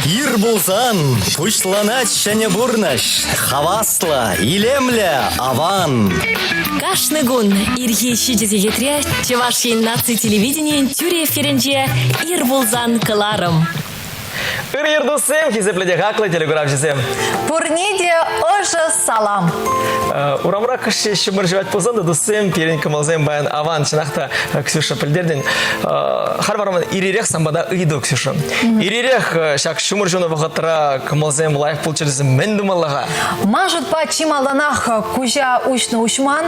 Ир пулсан пуҫланать ҫӗнӗ пурнӑҫ. Хаваслӑ, илемлӗ, аван. Кашни кун ирхи 7 сехетре Чӑваш Ен наци телевиденийӗн тӳрӗ эфирӗнче «Ир пулсан» кӑларӑм. Ыр ертуссем, хисеплӗ те хаклӑ телекуравҫӑсем. Пурне те ӑшӑ салам. Урамра кӑшт ҫеҫ ҫумӑр ҫӑвать пулсан та, туссем, пирӗн кӑмӑлсем паян аван. Чӑнах та, Ксюша, пӗлтертӗн. Халь вара ман ир-ирех сан пата ыйту, Ксюша. Ир-ирех ҫак ҫумӑр ҫунӑ вӑхӑтра кӑмӑлсем лайӑх пулччӑр тесе мӗн тумалла-ха? Ман шутпа, чи малтанах куҫа уҫнӑ-уҫман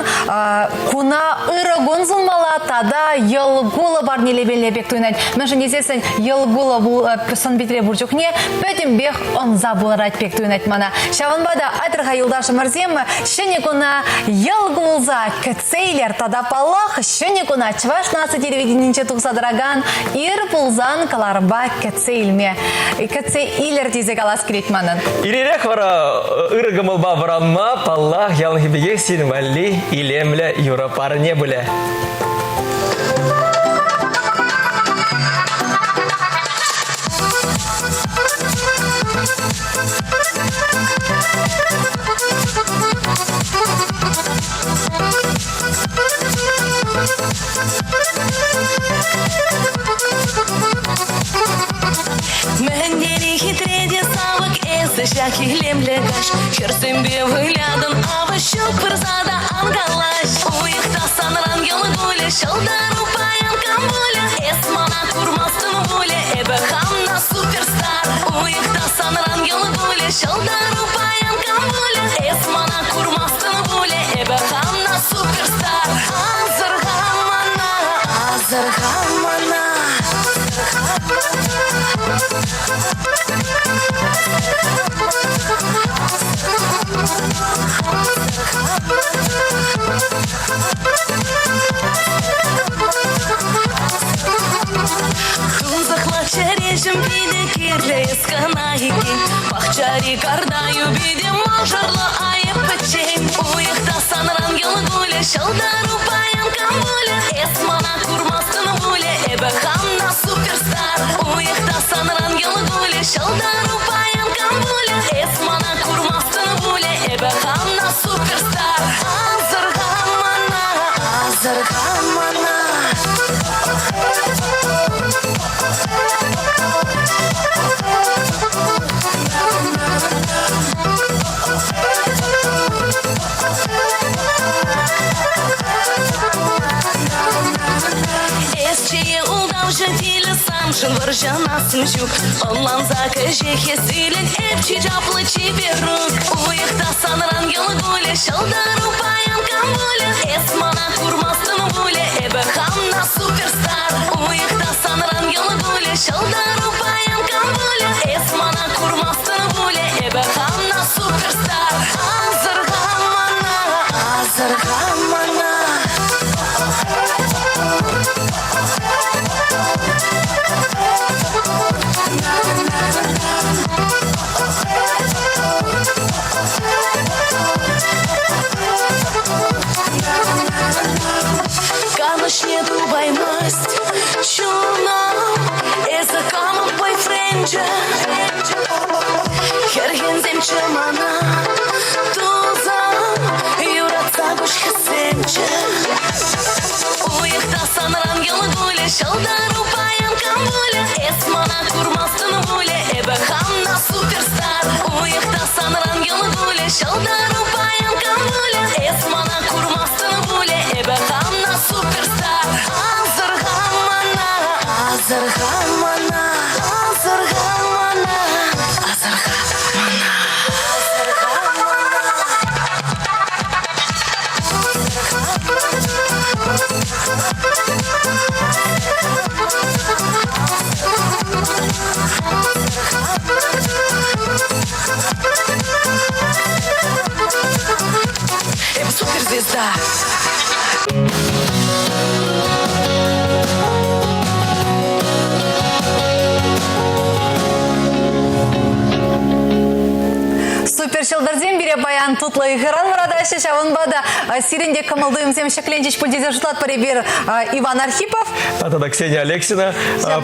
куна ырӑ кун сунмалла тата йӑл-кулӑ парнелемелле пек туйӑнать. Мӗншӗн тесессӗн йӑл-кулӑ сӑн-питре пур чухне пӗтӗмпех ӑнса пулать пек туйӑнать мана. Ҫавӑнпа та айтӑр-ха, юлташӑмӑрсем, ҫӗнӗ куна йӑл кулса кӗтсе илер тата, паллах, ҫӗнӗ куна Чӑваш наци телевиденинче тухса тӑракан Ир пулсан кӑларӑмпа кӗтсе илме кӗтсе илӗр тесе калас килет манӑн. Иререх вара ырӑ кӑмӑлпа вӑранма, паллах, яланхи пекех сирӗн валли илемлӗ юрӑ парне пулӗ. Мӗн тери хитре те савӑк эсӗ ҫак илемлӗ каҫ. Хӗрсемпе вылятӑн, авӑ ҫук пырса та ан калаҫ. Уйӑх та санран йӑл кулӗ, ҫӑлтӑру паян кам пулӗ? Эс мана курмастӑн пулӗ, эпӗ хам на суперстар. Уйӑх та санран йӑл кулӗ, ҫӑлтӑру паян кам пулӗ? Эс мана курмастӑн пулӗ, эпӗ хам на суперстар. Асӑрха мана, асӑрха мана. Тунсӑхлӑ чӗреҫӗм питӗ кирлӗ эс кӑна иккен. Пахчари карта юпи те мӑшӑрлӑ айӑп пӗччен. Уйӑх та санран йӑл кулӗ, ҫӑлтӑру паян кам пулӗ? Эс мана курмастӑн пулӗ, эпӗ хам на суперстар. Уйӑх та санран йӑл кулӗ, ҫӑлтӑру паян кам пулӗ? Эс мана курмастӑн пулӗ, эпӗ хам на суперстар. Асӑрха мана, асӑрха мана. Эс чее ултавҫӑ тилӗ саншӑн вӑрҫӑнассӑм ҫук. Ӑнланса кӗҫех эс илӗн эп чи чаплӑ чиперук. Уйӑх та санран йӑл кулӗ, ҫӑлтӑру паян кам пулӗ? Эс мана курмастӑн пулӗ, эпӗ хам на суперстар. Уйӑх та санран йӑл кулӗ, ҫӑлтӑру паян кам пулӗ? Эс мана курмастӑн пулӗ, эпӗ хам на суперстар. Асӑрха мана, асӑрха мана. Канӑҫне тупаймасть чунӑм, эсӗ камӑн бойфренчӗ? Хӗрхенсемччӗ мана, тусам, юратса куҫ хӗссенччӗ. Уйӑх та санран йӑл кулӗ, ҫӑлтӑру паян кам пулӗ? Эс мана курмастӑн пулӗ, эпӗ хам на суперстар. Уйӑх та санран йӑл кулӗ, ҫӑлтӑру паян кам пулӗ? Эс мана курмастӑн пулӗ, эпӗ хам на суперстар. Асӑрха мана, асӑрха мана, асӑрха мана, асӑрха мана, асӑрха мана. Эп суперзвезда. Супер ҫӑлтӑрсем пире паян. паян тутлӑ ыйхӑран вӑратаҫҫӗ, ҫавӑнпа та сирӗн те кӑмӑл-туйӑмсем ҫӗкленчӗҫ пуль тесе шутлатпӑр эпир. Иван Архипов. Тата та Ксения Алексина.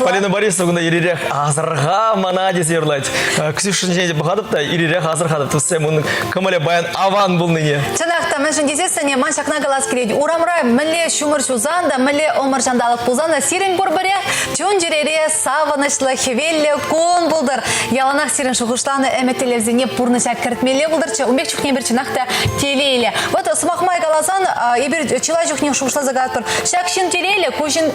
Полина Борисовна кунта иререх асӑрха мана тесе юрлать. Ксюшӑн ҫине пӑхатӑп та иререх асӑрхатӑп. Туссем унӑн кӑмӑлӗ паян аван пулнине. Чӑнах та, мӗншӗн тесессӗн ман ҫакна калас килет. Урамра мӗнле ҫумӑр ҫусан та, мӗнле ӑмӑр ҫанталӑк пулсан та сирӗн пурпӗрех чун-чӗрере савӑнӑҫлӑ, хӗвеллӗ кун пултӑр. Яланах сирӗн шухӑшланӑ ӗмӗт-тӗллевсене пурнӑҫа кӗртмелле пултӑрччӗ. Ун пек чухне эпир чӑнах та телейлӗ. Вот сӑмах май каласан, эпир чылай чухне шухӑшласа калатпӑр. Ҫак ҫын телейлӗ, ку ҫын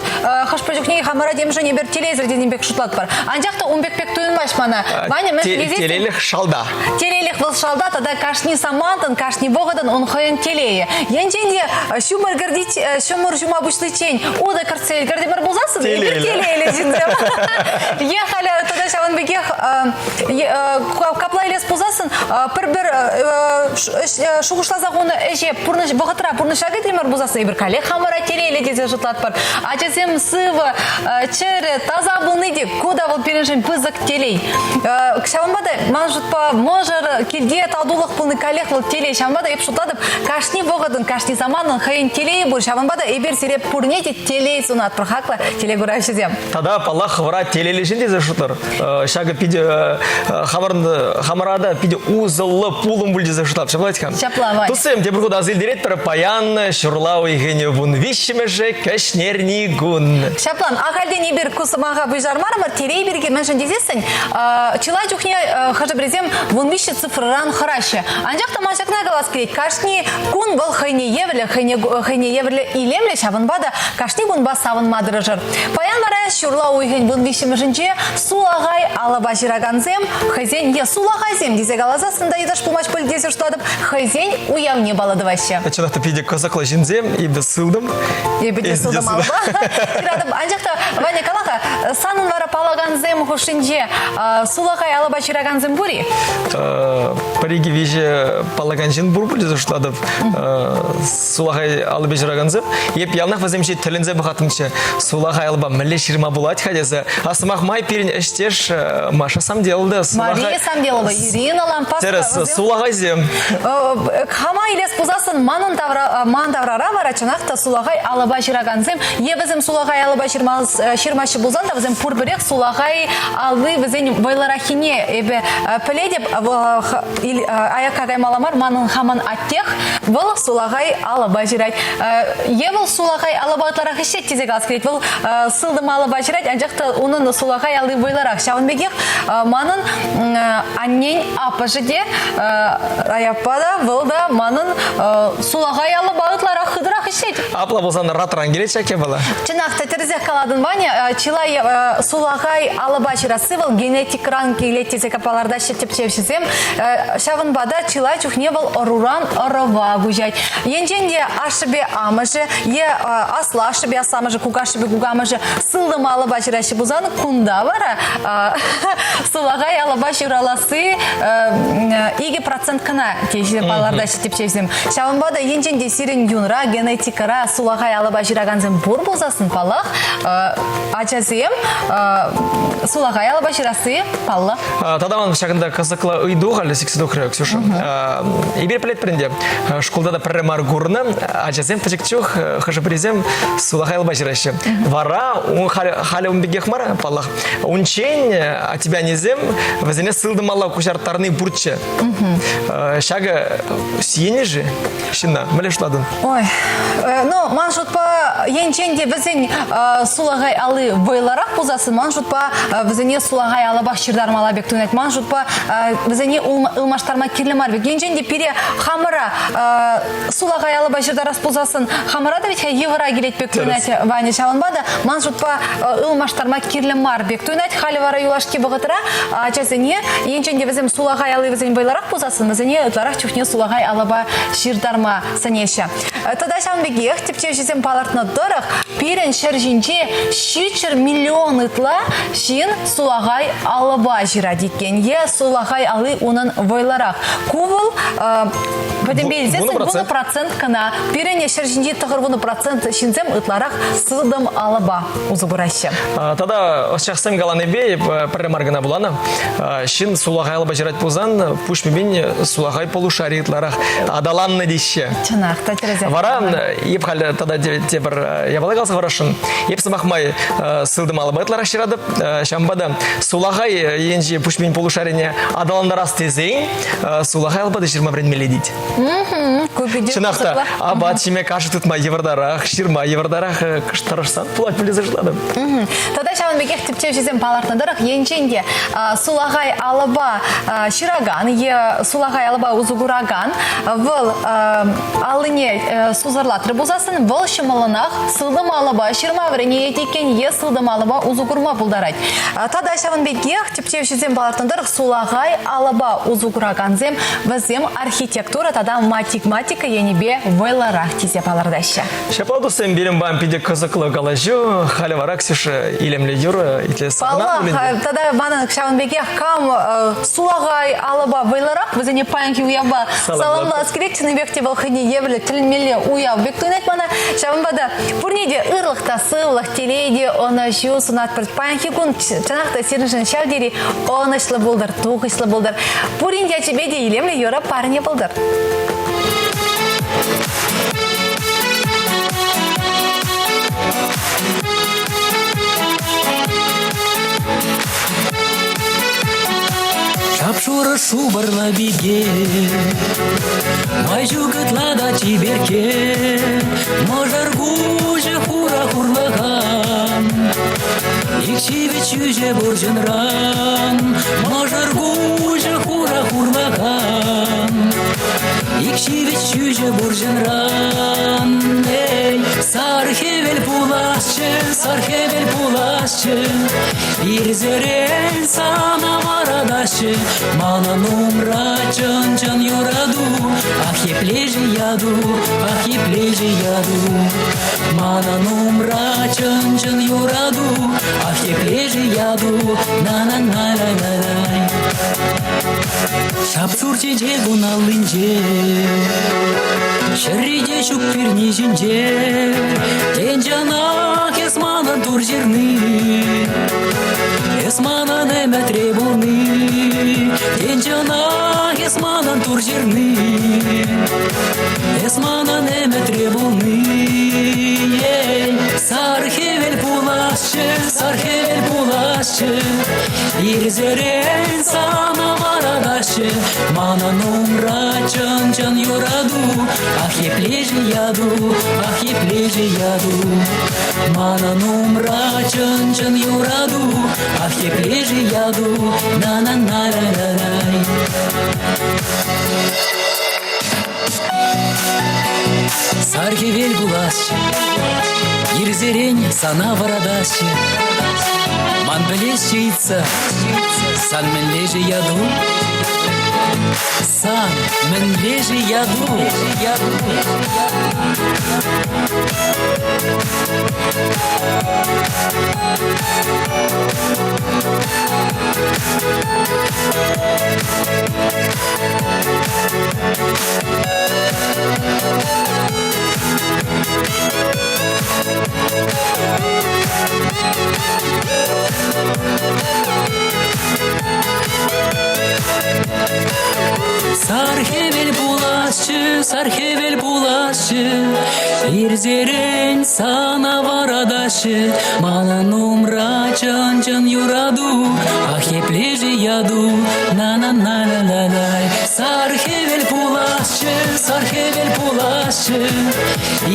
хӑш-пӗр чухне хамӑра темшӗн эпир телейсӗр тенӗ пек шутлатпӑр. Анчах та ун пек пек туйӑнмасть мана. Ваня, мӗншӗн тесен... Телейлӗх шалта. Телейлӗх вӑл шалта тата кашни самантӑн, кашни вӑхӑтӑн ун хӑйӗн телейӗ. Енчен те ҫумӑр кӗртит, ҫумӑр ҫума пуҫличчен утӑ кӗртсе ӗлкӗртӗмӗр пулсассӑн эпир телейлӗ ҫынсем. Е халӗ тата ҫавӑн пекех капла илес пулсассӑн пӗр-пӗр шухӑшласа хунӑ ӗҫе пурнӑҫ вӑхӑтра пурнӑҫа кӗтремӗр пулсассӑн эпир каллех хамӑра телейлӗ тесе шутлатпӑр. Ачасем сывӑ, чӗрӗ, таса пулни те ку та вӑл пирӗншӗн пысӑк телей. Ҫавӑнпа та ман шутпа мӑшӑр килте татулӑх пулни каллех вӑл телей. Ҫавӑнпа та эп шутлатӑп, кашни вӑхӑтӑн, кашни саманӑн хӑйӗн телейӗ пур. Ҫавӑнпа та эпир сире пурне те телей сунатпӑр, хаклӑ телекуравҫӑсем. Тата, паллах, хӑвӑра телейлӗ ҫын тесе шутлӑр. Ҫакӑ питӗ хамӑрӑн хамӑра та питӗ усӑллӑ пулӑм пуль тесе шутлап. Ҫапла-ха? Ҫапла, Ваня. Туссем, тепӗр хут аса илтеретпӗр. Паян ҫурла уйӑхӗн 13-мӗшӗ кӗҫнерни кун. Ҫапла, ахальтен эпир ку сӑмаха пуҫармарӑмӑр, телей пирки мӗншӗн тесессӗн, чылай чухне хӑшӗ-пӗрисем 13 цифрӑран хӑраҫҫӗ. Анчах та ман ҫакна калас килет, кашни кун вӑл хӑйне евӗрлӗ, хӑйне, хӑйне евӗрлӗ илемлӗ, ҫавӑнпа та кашни кунпа савӑнма тӑрӑшӑр. Паян вара ҫурла уйӑхӗн 13-мӗшӗнче сулахай алӑпа ҫыракансем хӑйсен е сулахайсем тесе каласассӑн та йӑтӑш пулмасть пуль тесе шутлатӑп, хӑйсен уявне паллӑ тӑваҫҫӗ. Чӑнах та питӗ кӑсӑклӑ ҫынсем, эпӗ сылтӑм. Эпӗ те сылтӑм алӑпа ҫыратӑп. Анчах та, Ваня, кала-ха, санӑн вара паллакансем хушшинче сулахай алӑпа ҫыракансем пур-и? Пӗр-икӗ виҫӗ паллакан ҫын пур пуль тесе шутлатӑп. Сулахай алӑпа ҫыракансем. Эп яланах вӗсем ҫине тӗлӗнсе пӑхаттӑмччӗ. Сулахай алӑпа мӗнле ҫырма пулать-ха тесе. А сӑмах май пирӗн ӗҫтеш Маша Самделова. Мария Самделова, Ирина Лампасова. Тӗрӗс, сулахайсем. Хама илес пулсассӑн манӑн тавра, ман таврара вара чӑнах та сулахай алӑпа ҫыракансем е вӗсем сулахай алӑпа ҫырмаҫҫӗ пулсан та вӗсем пурпӗрех сулахай алли вӗсен вӑйлӑраххине эпӗ пӗлетӗп. Аякка каймалла мар, манӑн хамӑн аттех вӑл сулахай алӑпа ҫырать. Е вӑл сулахай алӑпа ытларах ӗҫлет тесе калас килет. Вӑл сылтӑм алӑпа ҫырать, анчах та унӑн сулахай алли вӑйлӑрах. Ҫавӑн пекех манӑн аннен аппӑшӗ те Раяппа та, вӑл та манӑн сулахай алӑпа ытларах хытӑрах ӗҫлет. Апла пулсан ратран килет ҫак япала. Чӑнах та тӗрӗсех калатӑн, Ваня. Чылай сулахай алӑпа ҫырасси вӑл генетикӑран килет тесе палӑртаҫҫӗ тӗпчевҫӗсем. Ҫавӑнпа та чылай чухне вӑл ӑруран ӑрӑва куҫать. Енчен те ашшӗпе амӑшӗ е аслашшӗпе асламӑшӗ, кукашшӗпе кукамӑшӗ сылтӑм алӑпа ҫыраҫҫӗ пулсан, кунта вара сулахай алӑпа ҫураласси 2% кӑна теҫҫӗ палӑртаҫҫӗ тӗпчевсем. Ҫавӑнпа та енчен те сирӗн юнра, генетикӑра сулахай алӑпа ҫыракансем пур пулсассӑн, паллах, ачасем сулахай алӑпа ҫырасси паллӑ. Тата ман ҫакӑнта кӑсӑклӑ ыйту халӗ сиксе тухрӗ, Ксюша. Эпир пӗлетпӗр ӗнтӗ, шкулта та пӗрре мар курнӑ, ачасем пӗчӗк чух хӑшӗ-пӗрисем сулахай алӑпа ҫыраҫҫӗ. Вара халӗ ун пекех мар, паллах. Унччен аттепе аннесем вӗсене сылтӑмалла куҫарттарни пурччӗ. Ҫакӑ сиенӗ-ши ҫынна? Мӗнле шутлатӑн? Ой, ну, ман шутпа, енчен те вӗсен сулахай алли вӑйлӑрах пулсассӑн, ман шутпа, вӗсене сулахай алӑпах ҫыртармалла пек туйӑнать. Ман шутпа, вӗсене ылмаштарма кирлӗ мар пек. Енчен те пире хамӑра сулахай алӑпа ҫыртарас пулсассӑн, хамӑра та вӗт-ха йывӑра килет пек туйӑнать, Ваня. Ҫавӑнпа та, ман шутпа, ылмаштарма кирлӗ мар пек туйӑнать. Халӗ вара юлашки вӑхӑтра ачасене, енчен те вӗсем сулахай алли вӗсен вӑйлӑрах пулсассӑн, вӗсене ытларах чухне сулахай алӑпа ҫыртарма сӗнеҫҫӗ. Тата ҫавӑн пекех тӗпчевҫӗсем палӑртнӑ тӑрӑх, пирӗн ҫӗр ҫинче 700 миллион ытла ҫын сулахай алӑпа ҫырать иккен. Е сулахай алли унӑн вӑйлӑрах. Ку вӑл пӗтӗмпе илсессӗн 10% кӑна. Пирӗн ҫӗр ҫинчи 90% ҫынсем ытларах сылтӑм алӑпа усӑ кураҫҫӗ. Тата ӑсчахсем каланипе пӗрре мар кӑна вуланӑ. Ҫын сулахай алӑпа ҫырать пулсан пуҫ мимин сулахай полушари ытларах аталаннӑ теҫҫӗ. Чӑнах та тӗрӗсех. Вара эп халь тата тепӗр япала каласа хӑварасшӑн. Эп сӑмах май сылтӑм алӑпа ытларах ҫыратӑп. Ҫавӑнпа та сулахай енчи пуҫ мимин полушарине аталантарас тесен сулахай алӑпа та ҫырма вӗренмелле тет. Чӑнах та, апат ҫиме кашӑк тытма йывӑртарах, ҫырма йывӑртарах, кӑшт тӑрӑшсан пулать пуль тесе шутлатӑп. Тата ҫавӑн пекех тӗпчевҫӗсем палӑртнӑ тӑрӑх, енчен те сулахай алӑпа ҫыракан е сулахай алӑпа усӑ куракан вӑл аллине сусӑрлатрӗ пулсассӑн, вӑл ҫӑмӑллӑнах сылтӑм алӑпа ҫырма вӗренеет иккен е сылтӑм алӑпа усӑ курма пултарать. Тата ҫавӑн пекех тӗпчевҫӗсем палӑртнӑ тӑрӑх, сулахай алӑпа усӑ куракансем вӗсем архитектура тата математика енӗпе вӑйлӑрах тесе палӑртаҫҫӗ. Ҫапла, туссем, пирӗн пан питӗ кӑсӑклӑ калаҫу. Халӗ вара, Ксюша, илемлӗ юрӑ итлес Паллах, тата манӑн ҫавӑн пекех кам сулахай алӑпа вӑйлӑрах, вӗсене паянхи уявпа саламлас килет. Чӑннипех те вӑл хӑйне евӗрлӗ тӗлӗнмелле уяв пек туйӑнать мана. Ҫавӑнпа та пурне те ырлӑх та сывлӑх, телей те ӑнӑҫу сунатпӑр. Паянхи кун чӑнах та сирӗншӗн ҫав тери ӑнӑҫлӑ пултӑр, тухӑҫлӑ пултӑр. Пурин ячӗпе те илемлӗ юрӑ парне пултӑр. Шап-шурӑ шупӑрлӑ пике, Май ҫук ытла та чиперкке, Мӑшӑр куҫӗ хура хурлӑхан. Ик ҫивӗч ҫӳҫӗ пурҫӑнран, Мӑшӑр куҫӗ хура хурлӑхан. Ик ҫивӗч ҫӳҫӗ пурҫӑнран, Эй, сар хӗвел пуласчӗ, сар хӗвел пуласчӗ, Ирсерен сана варатаҫҫӗ, Манӑн умра чӑн-чӑн юрату, Ах, епле-ши яту, ах, епле-ши яту. Манӑн умра чӑн-чӑн юрату, Ах, епле-ши яту, на-на-на-на-на-най. Шап-шур чечек ун аллинче, Ҫӗрри те ҫук пӳрни ҫинче. Тен, чӑнах эс манӑн тур ҫырни, Эс манӑн ӗмӗтре пулни. Тен, чӑнах эс манӑн тур ҫырни, Эс манӑн ӗмӗтре пулни. Ей, сар хӗвел пуласчӗ, сар хӗвел пуласчӗ, Ирсерен сана варатаҫҫӗ, Манӑн умра чӑн-чӑн юрату, Ах, епле-ши яту, ах, епле-ши яту. Манӑн умра чӑн-чӑн юрату, Ах, епле-ши яту, на-на-на-на-на-най. Сар хӗвел пуласчӗ, ирсерен сана вӑратасчӗ. Ман пӗлесчӗ ыйтса, сан мӗнле-ши яту? Сан мӗнле-ши яту? Сар хӗвел пуласчӗ, сар хӗвел пуласчӗ, Ирсерен сана варатаҫҫӗ, Манӑн умра чӑн-чӑн юрату, Ах, епле-ши яту, на-на-на-на-на-най. Сар хӗвел пуласчӗ, сар хӗвел пуласчӗ,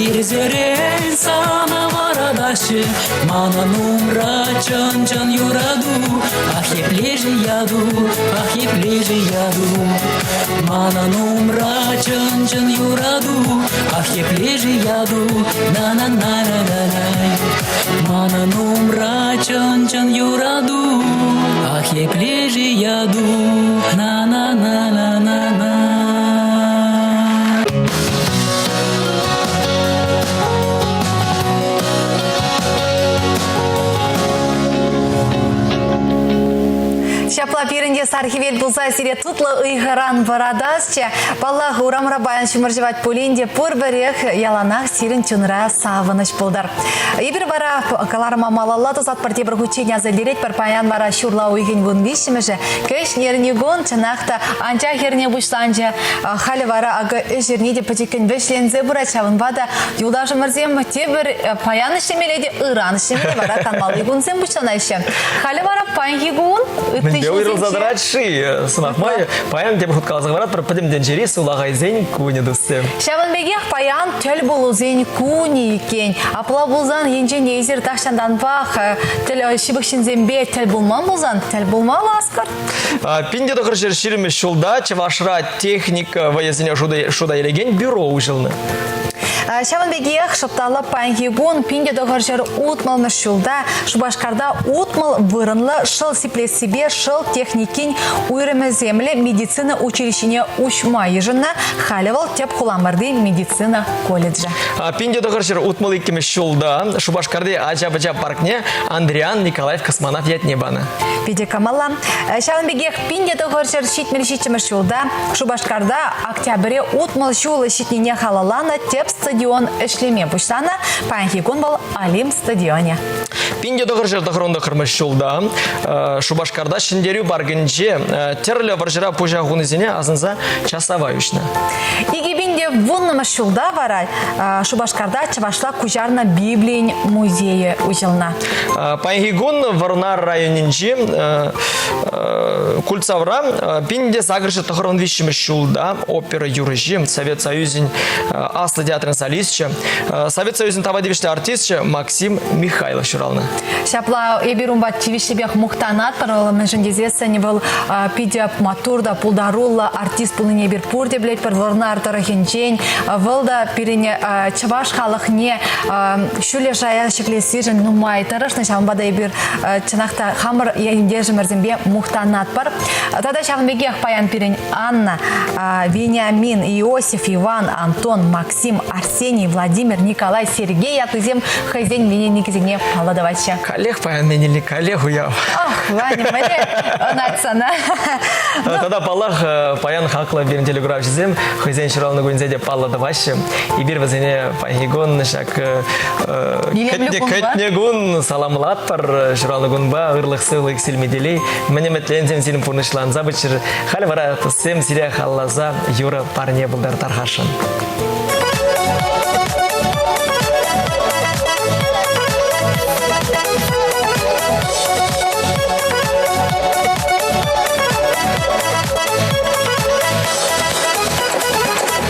Ирсерен сана варатаҫҫӗ, Манӑн умра чӑн-чӑн юрату, Ах, епле-ши яту, ах, епле-ши яту. Манӑн умра чӑн-чӑн юрату, Ах, епле-ши яту, на-на-на-на-на-най. Манӑн умра чӑн-чӑн юрату, Ах, епле-ши яту, на-на-на-на-на-на. Ҫапла пирӗн те сар хӗвел пулса сире тутлӑ ыйхӑран вӑратасчӗ. Паллах, урамра паян ҫумӑр ҫӑвать пулин те пурпӗрех яланах сирӗн чунра савӑнӑҫ пултӑр. Эпир вара кӑларӑма малалла тӑсатпӑр тепӗр хутчен аса илтеретпӗр. Паян вара ҫурла уйӑхӗн 13-мӗшӗ кӗҫнерникун чӑнах та анчах эрне пуҫланчӗ. Халӗ вара акӑ ӗҫ эрни те пӗчӗккӗн вӗҫленсе пырать. Ҫавӑнпа та юлташӑмӑрсем тепӗр паян ӗҫлемелле те ыран ӗҫлемелле вара канмалли кунсем пуҫланаҫҫӗ. Халӗ вара паянхи кун ытти Мӗнпе уйрӑлса ҫулсенче тӑрать-ши? Сӑмах май, паян тепӗр хут каласа хӑваратпӑр, пӗтӗм тӗнчери сулахайсен кунӗ туссем. Ҫавӑн пекех паян тӗл пулусен кунӗ иккен. Апла пулсан енчен те эсир тахҫантанпах тӗл ҫывӑх ҫынсемпе тӗл пулман пулсан тӗл пулма васкӑр. 1920 ҫулта Чӑвашра техника вӑйӗсене шута илекен бюро уҫӑлнӑ. Ҫавӑн пекех шӑпталлӑ паянхи кун 1960 ҫулта Шупашкарта 60 вырӑнлӑ шӑл сиплессипе шӑл техникин уйрӑмӗсемлӗ медицина училищине уҫма йышӑннӑ. Халӗ вӑл тӗп хуламӑрти медицина колледжӗ. 1962 ҫулта Шупашкарти ача-пӑча паркне Андриан Николаев космонавт ятне панӑ. Питӗ кӑмӑллӑ. Ҫавӑн пекех 1977 ҫулта Шупашкарта октябре 60 ҫул ҫитнине халалланӑ тӗп стадион ӗҫлеме пуҫланӑ. Паянхи кун вӑл Олимп стадионӗ. 1999 ҫулта Шупашкарта Ҫӗнтерӳ паркӗнче тӗрлӗ вӑрҫӑра пуҫа хунисене асӑнса часавай уҫнӑ. 2010 ҫулта вара Шупашкарта чӑвашла куҫарнӑ Библийӗн музейӗ уҫӑлнӑ. Паянхи кун Вӑрнар районӗнчи Кульцавра 1893 ҫулта опера юрӑҫи, Совет Союзӗн Аслӑ театрӗн солисчӗ, Совет Союзӗн тава тивӗҫлӗ артисчӗ Максим Михайлов ҫуралнӑ. Ҫапла эпир унпа тивӗҫлипех мухтанатпӑр, мӗншӗн тесессӗн вӑл питӗ маттур та пултаруллӑ артист пулнине эпир пурте пӗлетпӗр. Вӑрнар тӑрӑхӗнчен вӑл та пирӗн чӑваш халӑхне ҫӳллӗ шая ҫӗклессишӗн нумай тӑрӑшнӑ. Ҫавӑнпа та эпир чӑнах та хамӑр ентешӗмӗрсемпе мухтанатпӑр. Тата ҫавӑн пекех паян пирӗн Анна, Вениамин, Иосиф, Иван, Антон, Максим, Арсений, Владимир, Николай, Сергей ятлисем хӑйсен именинникӗсене паллӑ тӑваҫҫӗ. Каллех паян менелли, каллех уяв. Ах, Ваня, мӗне ӑнать сана. Тата, паллах, паян хаклӑ пирӗн телекуравҫӑсем хӑйсен ҫуралнӑ кунӗсене те паллӑ тӑваҫҫӗ. Эпир вӗсене паянхи кун ҫак кӗтнӗ кун саламлатпӑр. Ҫуралнӑ кунпа ырлӑх-сывлӑх иксӗлми телей. Мӗн ӗмӗтленсен сирӗн пурнӑҫланса пыччӑр. Халь вара туссем сире халласа юрӑ парне пултар тархасшӑн.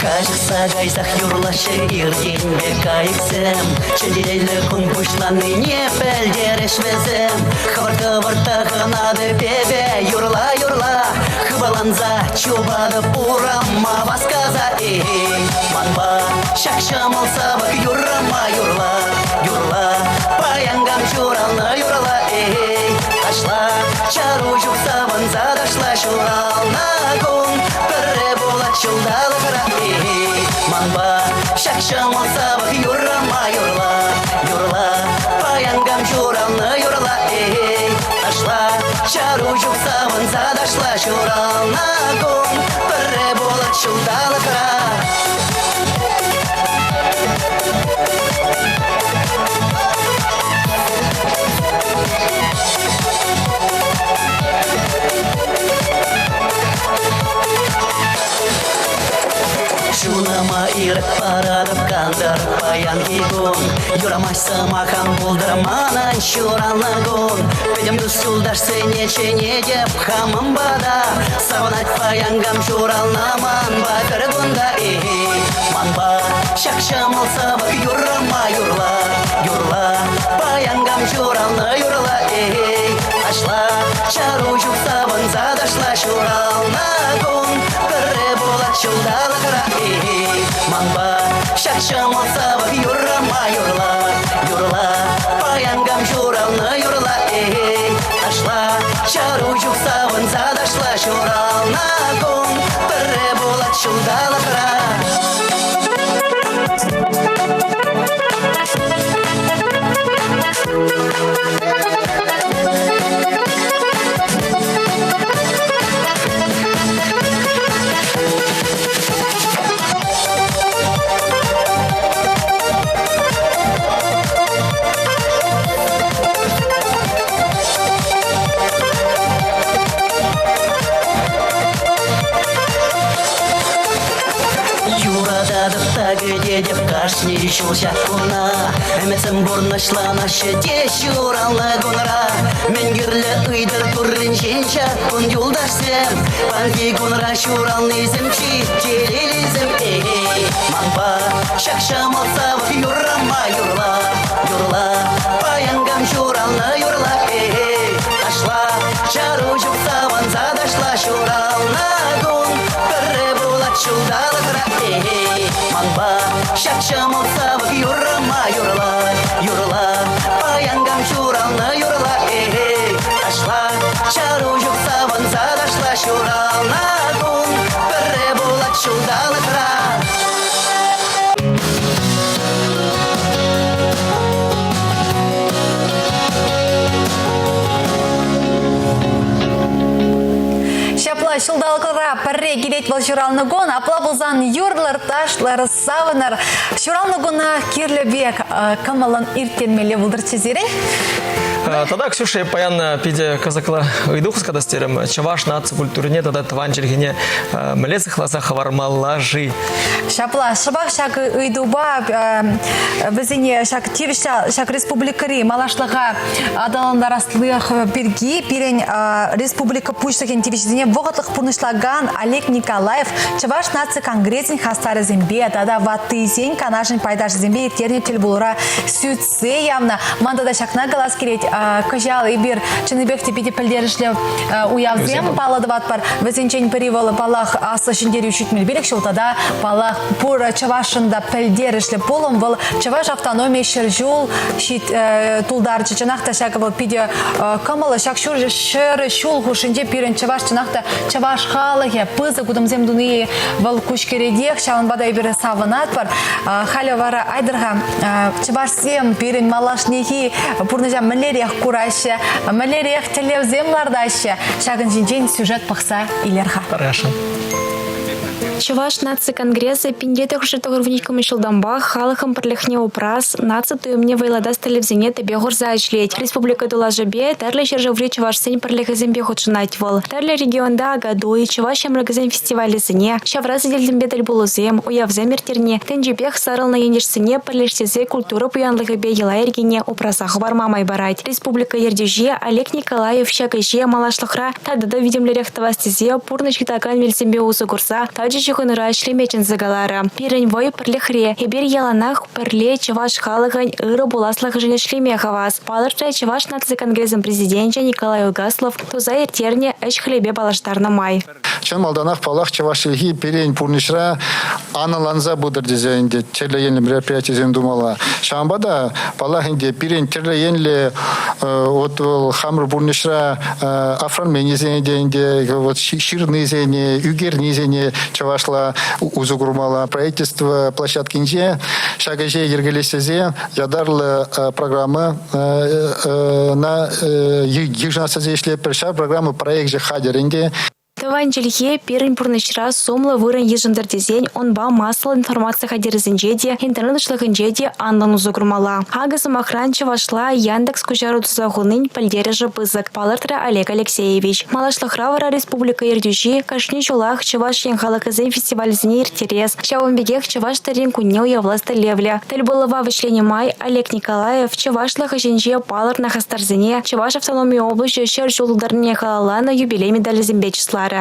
Каҫӑхса кайсах юрлаҫҫӗ иртенпе кайӑксем. Чӗлхеллӗ кун пуҫланнине пӗлтерӗҫ вӗсем. Хӑвӑрт-хӑвӑрт тӑхӑнатӑп эпӗ юрла-юрла. Хыпаланса чупатӑп урама васкаса. Эй, манпа ҫак ҫӑмӑл савӑк юррӑма юрла, юрла. Паян кам ҫуралнӑ юрла, эй, ташла. Чару ҫук савӑнса ташла ҫуралнӑ кун. Пӗрре пулать ҫулталӑкра, эй, манпа ҫак ҫӑмӑл савӑк юррӑма юрла, юрла. Паян кам ҫуралнӑ юрла, эй, ташла. Чару ҫук савӑнса ташла ҫуралнӑ кун. Пӗрре пулать ҫулталӑкра. Чунӑма ирӗк паратӑп кантӑр паянхи кун. Юрамасть сӑмахам пултӑр манӑн ҫуралнӑ кун. Пӗтӗм тус-юлташсене чӗнетӗп хамӑн пата. Савӑнать паян кам ҫуралнӑ манпа пӗр кунта. Эй, манпа ҫак ҫӑмӑл савӑк юррӑма юрла, юрла. Паян кам ҫуралнӑ юрла, эй, ташла. Чару ҫук савӑнса ташла ҫуралнӑ кун. Пӗрре пулать ҫулталӑкра, эй, манпа ҫак ҫӑмӑл савӑк юррӑма юрла, юрла. Паян кам ҫуралнӑ юрла, эй, ташла. Чару ҫук савӑнса ташла ҫуралнӑ кун. Пӗрре пулать ҫулталӑкра. Кӗтетӗп кашни ҫул ҫак куна. Ӗмӗтсем пурнӑҫланаҫҫӗ те ҫуралнӑ кунра. Мӗн кирлӗ ыйтӑр турринчен ҫак кун юлташсем. Паянхи кунра ҫуралнисем чи телейлисем. Эй, манпа ҫак ҫӑмӑл савӑк юррӑма юрла, юрла. Паян кам ҫуралнӑ юрла, эй, ташла. Чару ҫук савӑнса ташла ҫуралнӑ кун. Пӗрре пулать ҫулталӑкра, эй, манпа ҫак ҫӑмӑл савӑк юррӑма юрла, юрла. Паян кам ҫуралнӑ юрла, эй, ташла. Чару ҫук савӑнса ташла ҫуралнӑ кун. Пӗрре пулать ҫулталӑкра. Ҫапла ҫулталӑкра пӗрре килет вӑл ҫуралнӑ кун. Апла пулсан юрлӑр, ташлӑр, савӑнӑр. Ҫуралнӑ куна кирлӗ пек кӑмӑллӑн ирттермелле пултӑрччӗ сирӗн. Тата, Ксюша, паян питӗ кӑсӑклӑ ыйту хускатас терӗм. Чӑваш наци культурине тата тӑван чӗлхене мӗнле сыхласа хӑвармалла-ши? Ҫапла, шӑпах ҫак ыйтупа вӗсене ҫак тивӗҫлӗ ҫак республикӑри малашлӑха аталантараслӑх пирки пирӗн республика Пуҫлӑхӗн тивӗҫӗсене вӑхӑтлӑх пурнӑҫлакан Олег Николаев Чӑваш наци конгресӗн хастарӗсемпе тата ваттисен канашӗн пайташӗсемпе ирттернӗ тӗлпулура сӳтсе явнӑ. Ман тата ҫакна калас килет, кӑҫал эпир чӑннипех те питӗ пӗлтерӗшлӗ уявсем паллӑ тӑватпӑр. Вӗсенчен пӗри вӑл, паллах, Аслӑ Ҫӗнтерӳ 75 ҫул тата, паллах, пур чӑвашшӑн та пӗлтерӗшлӗ пулӑм вӑл Чӑваш автономийӗ ҫӗрҫул тултарчӗ. Чӑнах та ҫакӑ вӑл питӗ кӑмӑллӑ. Ҫак ҫур ҫул хушшинче пирӗн чӑваш чӑнах та чӑваш халӑхӗ пысӑк утӑмсем туни вӑл куҫкӗретех. Ҫавӑнпа та эпир савӑнатпӑр. Халӗ вара айтӑр-ха чӑвашсем пирӗн малашнехи пурнӑҫа мӗнлерех кураҫҫӗ, мӗнлерех тӗллевсем лартаҫҫӗ. Ҫакӑн ҫинчен сюжет пӑхса илер-ха. Хорошо. Чӑваш наци конгресӗ 1992 ҫултанпах халӑхӑн пӗрлӗхне упрас, наци туйӑмне вӑйлатас тӗллевсене тӗпе хурса ӗҫлет. Республика тулашӗпе тӗрлӗ ҫӗршыври чӑвашсен пӗрлӗхӗсемпе хутшӑнать вӑл. Тӗрлӗ регионта Акатуй, чӑваш ҫамрӑкӗсен фестивалӗсене, ҫавра сӗтелсемпе тӗлпулусем, уявсем ирттерни тӗнчипех сарӑлнӑ ентешсене пӗрлештерсе культура пуянлӑхӗпе йӑла-йӗркене упраса хӑварма май парать. Республика ертӳҫи Олег Николаев ҫак ӗҫе малашлӑхра тата та витӗмлӗрех тӑвас тесе пурнӑҫ ыйтакан мелсемпе усӑ курса тачӑ ҫыхӑнура ӗҫлеме чӗнсе каларӗ. Пирӗн вӑй пӗрлӗхре. Эпир яланах пӗрле чӑваш халӑхӗн ырӑ пуласлӑхӗшӗн ӗҫлеме хавас, палӑртрӗ Чӑваш наци конгресӗн президенчӗ Николай Угаслов туса ирттернӗ ӗҫ-хӗлӗпе паллаштарнӑ май. Чӑн малтанах, паллах, чӑваш чӗлхи пирӗн пурнӑҫра анлӑланса пытӑр тесе ӗнтӗ тӗрлӗ енлӗ мероприятисем тумалла. Ҫавӑнпа та, паллах ӗнтӗ, пирӗн тӗрлӗ енлӗ вот вӑл хамӑр пурнӑҫра оформленисене те ӗнтӗ, вот ҫырнисене, ӳкернисене чӑвашла усӑ курмалла. Правительство площадкинче ҫак ӗҫе йӗркелес тесе ятарлӑ программа на йышӑнас тесе ӗҫлетпӗр. Ҫав программа проекчӗ хатӗр ӗнтӗ. Тӑван чӗлхе пирӗн пурнӑҫра сумлӑ вырӑн йышӑнтӑр тесен унпа массӑллӑ информаци хатӗрӗсенче те, интернет уҫлӑхӗнче те анлӑн усӑ курмалла. Акӑ, сӑмахран, чӑвашла Яндекс куҫару туса хунин пӗлтерӗшӗ пысӑк, палӑртрӗ Олег Алексеевич. Малашлӑхра вара республика ертӳҫи кашни ҫулах Чӑваш Ен халӑхӗсен фестивалӗсене ирттерес, ҫавӑн пекех Чӑваш тӗррин кунне уявлас тӗллевлӗ. Тӗлпулӑва вӗҫленӗ май Олег Николаев чӑвашлӑх ӗҫӗнче палӑртнӑ хастарсене Чӑваш автономи облаҫӗ 100 ҫул тултарнине халалланӑ юбилей медалӗсемпе чысларӗ.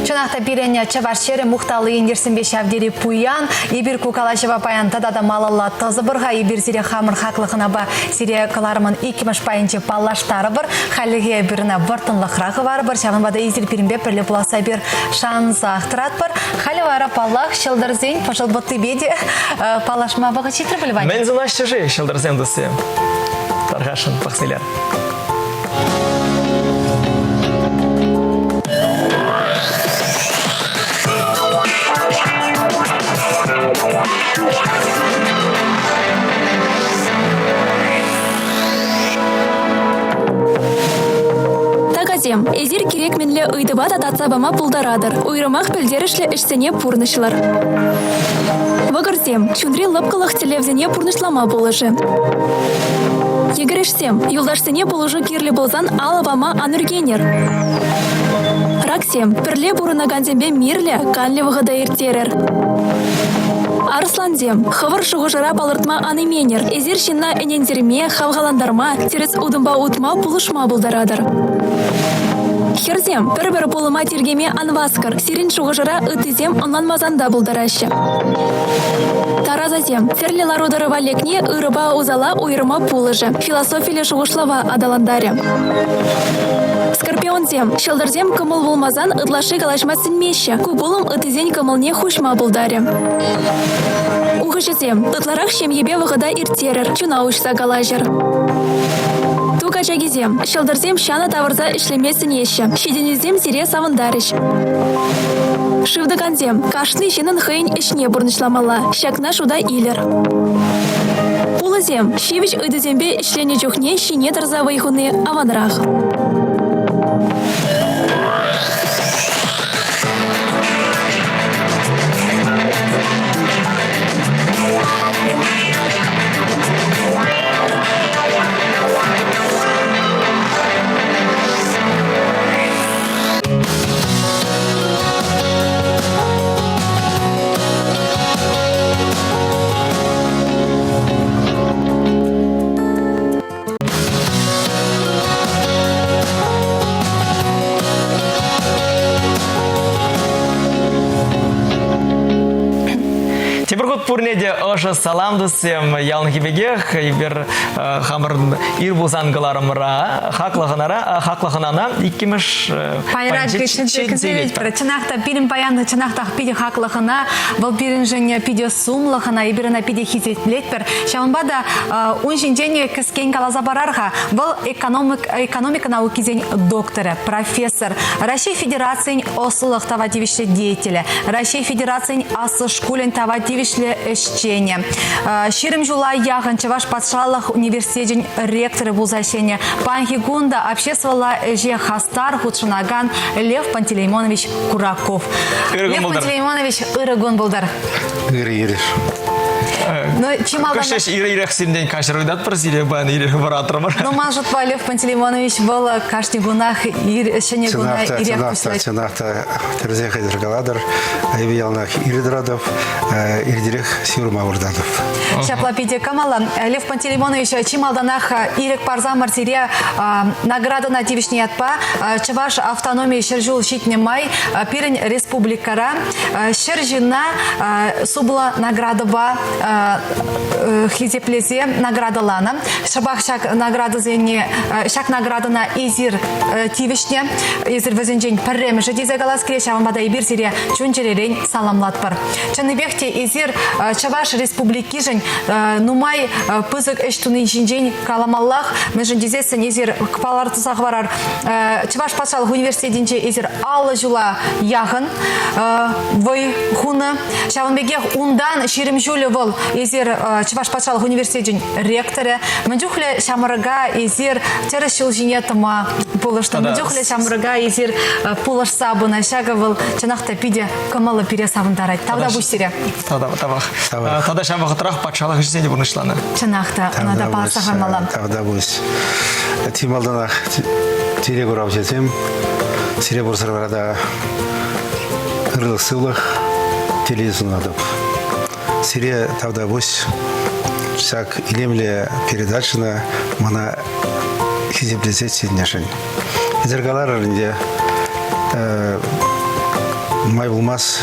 Чӑнах та пирӗн чӑваш ҫӗрӗ мухтавлӑ ентешсемпе ҫав тери пуян. Эпир ку калаҫӑва паян тата та малалла тӑсӑпӑр-ха. Эпир сире хамӑр хаклӑ хӑнапа сире кӑларӑмӑн иккӗмӗш пайӗнче паллаштарӑпӑр. Хальлӗхе эпир ӑна вӑрттӑнлӑхра хӑварӑпӑр. Ҫавӑнпа та эсир пирӗнпе пӗрле пуласса эпир шансах тӑратпӑр. Халӗ вара, паллах, ҫӑлтӑрсен пӑшӑл пӑттипе те паллашма вӑхӑт ҫитрӗ пуль, Ваня? Мӗн сӑнаҫҫӗ-ши ҫӑлтӑрсем туссем? Тархасшӑн пӑхсилер. Такасем, эсир кирек мӗнле ыйтӑва та татса пама пултаратӑр. Уйрӑмах пӗлтерӗшлӗ ӗҫсене пурнӑҫлӑр. Вӑкӑрсем, чунри лӑпкӑлӑх тӗллевсене пурнӑҫлама пулӑшӗ. Йӗкӗрешсем, юлташсене пулӑшу кирлӗ пулсан алӑ пама ан ӳркенӗр. Раксем, пӗрле пурӑнакансемпе мирлӗ, канлӗ вӑхӑта ирттерӗр. Арӑслансем, хӑвӑр шухӑшӑра палӑртма ан именӗр. Эсир ҫынна ӗнентерме, хавхалантарма, тӗрӗс утӑмпа утма пулӑшма пултаратӑр. Хӗрсем, пӗр-пӗр пулӑма тиркеме ан васкӑр. Сирӗн шухӑшӑра ыттисем ӑнланмасан та пултараҫҫӗ. Тарасасем, тӗрлӗ лару-тӑрӑва лекни ырӑпа усала уйӑрма пулӑшӗ, философиллӗ шухӑшлава аталантарӗ. Скорпионсем, ҫӑлтӑрсем кӑмӑл пулмасан ытлашши калаҫма сӗнмеҫҫӗ. Ку пулӑм ыттисен кӑмӑлне хуҫма пултарӗ. Ухӑҫӑсем, ытларах ҫемьепе вӑхӑта ирттерӗр, чуна уҫса калаҫӑр. Ту качакисем, ҫӑлтӑрсем ҫанӑ тавӑрса ӗҫлеме сӗнеҫҫӗ. Ҫитӗнӳсем сире савӑнтарӗҫ. Шыв тӑкансем, кашни ҫыннӑн хӑйӗн ӗҫне пурнӑҫламалла. Ҫакна шута илӗр. Пулӑсем, ҫивӗч ыйтусемпе ӗҫленӗ чухне ҫине тӑрса вӑй хуни аванрах. Тепӗр хут пурне те ӑшӑ салам, туссем. Яланхи пекех эпир хамӑрӑн ир пулсан кӑларӑмра хаклӑ хӑнара, хаклӑ хӑнана иккӗмӗш Пайра кӗтсе Чӑнах та пирӗн паян чӑнах та питӗ хаклӑ хӑна. Вӑл пирӗншӗн питӗ сумлӑ хӑна. Эпир ӑна питӗ хисеплетпӗр. Ҫавӑнпа та ун ҫинчен кӗскен каласа парар-ха. Вӑл экономика наукисен докторӗ, профессор, Раҫҫей Федерацийӗн ӑслӑлӑх тава тивӗҫлӗ деятелӗ, Раҫҫей Федерацийӗн аслӑ шкулӗн тава тивӗҫлӗ ӗҫченӗ. 20 ҫула яхӑн Чӑваш патшалӑх университечӗн ректорӗ пулса ӗҫленӗ. Паянхи кун та обществӑлла ӗҫе хастар хутшӑнакан Лев Пантелеймонович Кураков. Лев Пантелеймонович, ырӑ кун пултӑр. Ырӑ ирӗш. Ну, чи малтан... Кӑшеш ир-ирех сиртен каҫӑр ыйтатпӑр сире паян ирех вӑратрӑмӑр. Ну, ман шутпа, Лев Пантелеймонович вӑл кашни кунах ир, ҫӗнӗ куна ирех пуҫлать. Чӑнах та, тӗрӗсех хӑйтӑр калатӑр. Эпӗ яланах ир тӑратӑп, иртерех ҫывӑрма выртатӑп. Ҫапла питӗ кӑмӑллӑ. Лев Пантелеймонович, чи малтанах ирӗк парсамӑр сире наградӑна тивӗҫнӗ ятпа Чӑваш автономийӗ ҫӗрҫул ҫитнӗ май пирӗн республикӑра ҫӗр ҫынна сумлӑ наградӑпа хисеплесе наградӑланӑ. Шӑпах ҫак наградӑсене, ҫак наградӑна эсир тивӗҫнӗ. Эсир вӗсенчен пӗрремӗшӗ тесе калас килет. Ҫавӑнпа та эпир сире чун-чӗререн саламлатпӑр. Чӑннипех те эсир Чӑваш Республикишӗн нумай пысӑк ӗҫ туни ҫинчен каламаллах. Мӗншӗн тесессӗн эсир палӑртса хӑварар, Чӑваш патшалӑх университетӗнче эсир 50 ҫула яхӑн вӑй хунӑ. Ҫавӑн пекех унтан 20 ҫулӗ вӑл эсир Чӑваш патшалӑх университечӗн ректорӗ. Мӗн чухлӗ ҫамрӑка эсир тӗрӗс ҫул ҫине тӑма пулӑшнӑ, мӗн чухлӗ ҫамрӑка эсир пулӑшса пынӑ. Ҫакӑ вӑл чӑнах та питӗ кӑмӑллӑ пире савӑнтарать. Тавтапуҫ сире. Тавах. Тата ҫав вӑхӑтрах патшалӑх ӗҫӗсене те пурнӑҫланӑ. Чӑнах та, ӑна та палӑртса хӑвармалла. Тавтапуҫ. Чи малтанах телекуравҫӑсем сире пурсӑра та ырлӑх-сывлӑх, телей сунатӑп. Сире тавтапуҫ ҫак илемлӗ передачӑна мана хисеплесе чӗннӗшӗн. Эсир каларӑр ӗнтӗ, нумай пулмасть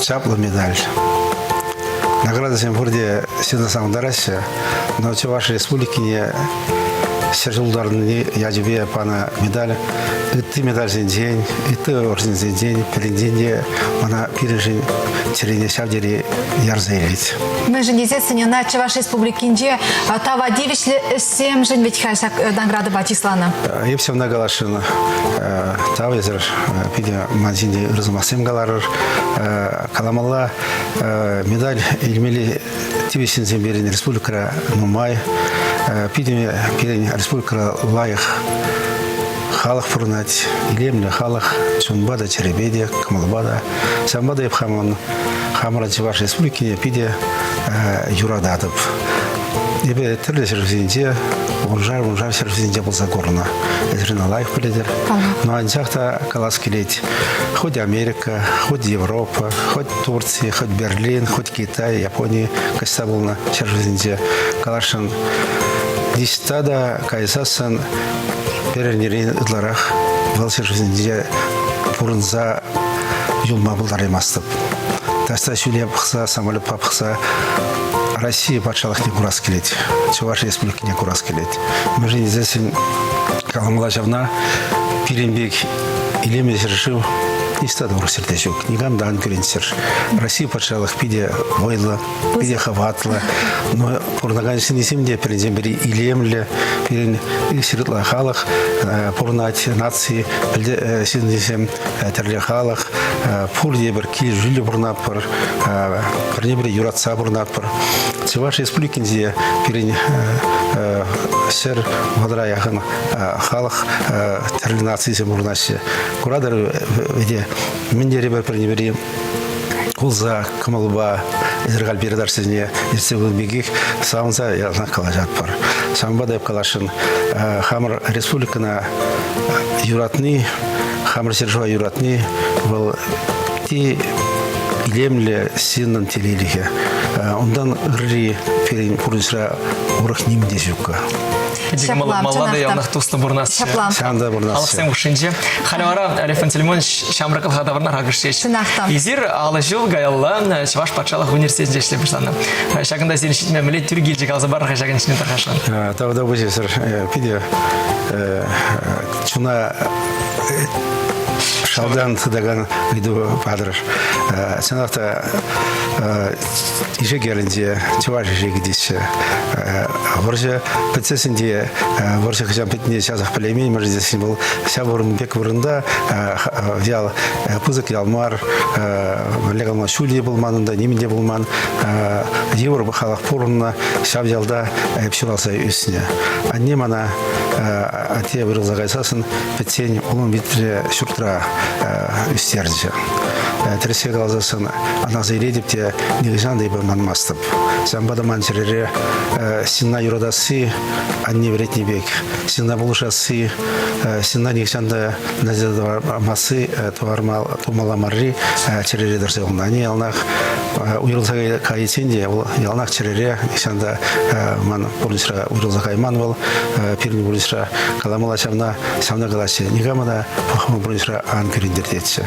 чаплӑ медаль. Наградӑсем пурте ҫынна савӑнтараҫҫӗ, но Чӑваш Республикине ҫӗр ҫултарни ячӗпе панӑ медаль ытти медальсенчен, ытти орденсенчен пӗринчен те мана пирӗншӗн чӗрене ҫав тери ярса илет. Мӗншӗн тесессӗн ӑна Чӑваш Республикинче тава тивӗҫлӗ ӗҫсемшӗн вӗт-ха ҫак наградӑпа чысланӑ. Эп ҫавна каласшӑн. Тав эсӗр питӗ ман ҫинче ырӑ сӑмахсем каларӑр. Каламалла медаль илмелли тивӗҫ ҫынсем пирӗн республикӑра нумай. Питӗ пирӗн республикӑра лайӑх халӑх пурӑнать, илемлӗ халӑх, чунпа та, чӗрепе те, кӑмӑлпа та. Ҫавӑнпа та эп хамӑн хамӑрӑн Чӑваш Республикине питӗ юрататӑп. Эпӗ тӗрлӗ ҫӗршывсенче, вуншар-вуншар ҫӗршывсенче пулса курнӑ. Эсир ӑна лайӑх пӗлетӗр. Но анчах та калас килет, хоть Америка, хоть Европа, хоть Турци, хоть Берлин, хоть Китай, Япони каҫса пулнӑ ҫӗршывсенче каласшӑн ниҫта та кайсассӑн пӗр эрнерен ытларах вӑл ҫӗршывсенче пурӑнса юлма пултараймастӑп. Таҫта ҫӳле пӑхса, самолетпа пӑхса Россия патшалӑхне курас килет, Чӑваш Республикине курас килет. Мӗншӗн тесессӗн каламалла ҫавна пирӗн пек илемлӗ ҫӗршыв ниҫта та урӑх ҫӗрте ҫук. Никам та ан кӳренччӗр. Россия патшалӑх питӗ вӑйлӑ, питӗ хӑватлӑ. Но пурӑнакан ҫыннисем те пирӗнтен пӗри илемлӗ, пирӗн ытла халӑх пурӑнать, наци ҫыннисем, тӗрлӗ халӑх. Пурте пӗр килӗшӳллӗ пурӑнатпӑр, пӗрне-пӗри юратса пурӑнатпӑр. Чӑваш Республикинче пирӗн 130 яхӑн халӑх тӗрлӗ нацисем пурӑнаҫҫӗ. Куратӑр вӗт, мӗн тери пӗр-пӗрне-пӗри кулса, кӑмӑлпа эсир халь передачӑсене ертсе пынӑ пекех савӑнса яланах калаҫатпӑр. Ҫавӑнпа та эп каласшӑн, хамӑр республикӑна юратни, хамӑр ҫӗршыва юратни вӑл ти илемлӗ ҫыннӑн телейлӗхӗ. Унтан ырри пирӗн пурнӑҫра урӑх нимӗн те ҫуккӑ. Ҫапла, малла та яланах туслӑ пурӑнасчӗ. Ҫапла. Ҫавӑнта пурӑнасчӗ. Халӑхсем хушшинче. Халӗ вара Олег Пантелеймонович ҫамрӑклӑха таврӑнар акӑш ҫеҫ. Чӑнах та. Эсир алӑ ҫул каялла Чӑваш патшалӑх университетӗнче ӗҫле пуҫланӑ. Ҫакӑнта сирӗн ҫитме мӗнле тӳр килчӗ каласа парӑр-ха ҫакӑн ҫине тархасшӑн. Тавтапуҫ эсир. Питӗ чуна шалтан тытакан ыйту патӑр. Чӑнах та Ишек ялӗнче чӑваш ишекӗ теҫҫӗ. Вӑрҫӑ пӗтсессӗн те вӑрҫӑ хӑҫан пӗтнине часах пӗлеймен, мӗншӗн тесен вӑл ҫав вырӑн пек вырӑнта ял пысӑк ял мар, мӗнле калама ҫулӗ те пулман унта, нимӗн те пулман. Йывӑр халӑх пурӑннӑ, ҫав ялта эп ҫуралса ӳснӗ. Анне мана атте вырӑлса кайсассӑн пӗтсен улӑм витре ҫуртра ӳстерчӗ. Тӗрӗссе каласассӑн аса илетӗп те нихӑҫан та эпӗ манмастӑп. Ҫавӑнпа та ман чӗрере ҫынна юратасси анне вӗрентнӗ пек, ҫынна пулӑшасси, ҫынна нихӑҫан та тӑвармасси, тумалла марри чӗрере тӑрса юлнӑ. Анне яланах уйрӑлса кайиччен те вӑл яланах чӗрере нихӑҫан та ман пурнӑҫра уйрӑлса кайман вӑл. Пирӗн пурнӑҫра каламалла ҫавна, ҫавна калаҫҫӗ. Никама та пӑхман пурнӑҫра ан кӳрентер тетчӗ.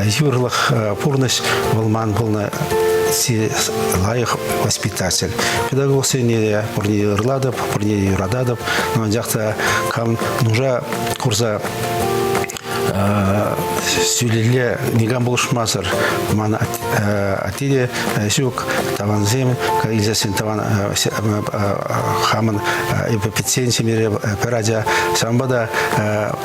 Йывӑрлӑх пурнӑҫ вӑл ман пулнӑ лайӑх воспитатель. Педагогсене пурне те ырлатӑп, пурне те юрататӑп. Но анчах та кам нуша курса сӳлелле никам пулӑшмасӑр ман атте те ҫук, тӑвансем илсессӗн тӑван хамӑн эпӗ пӗтсен ҫемьере пӗр ача. Ҫавӑнпа та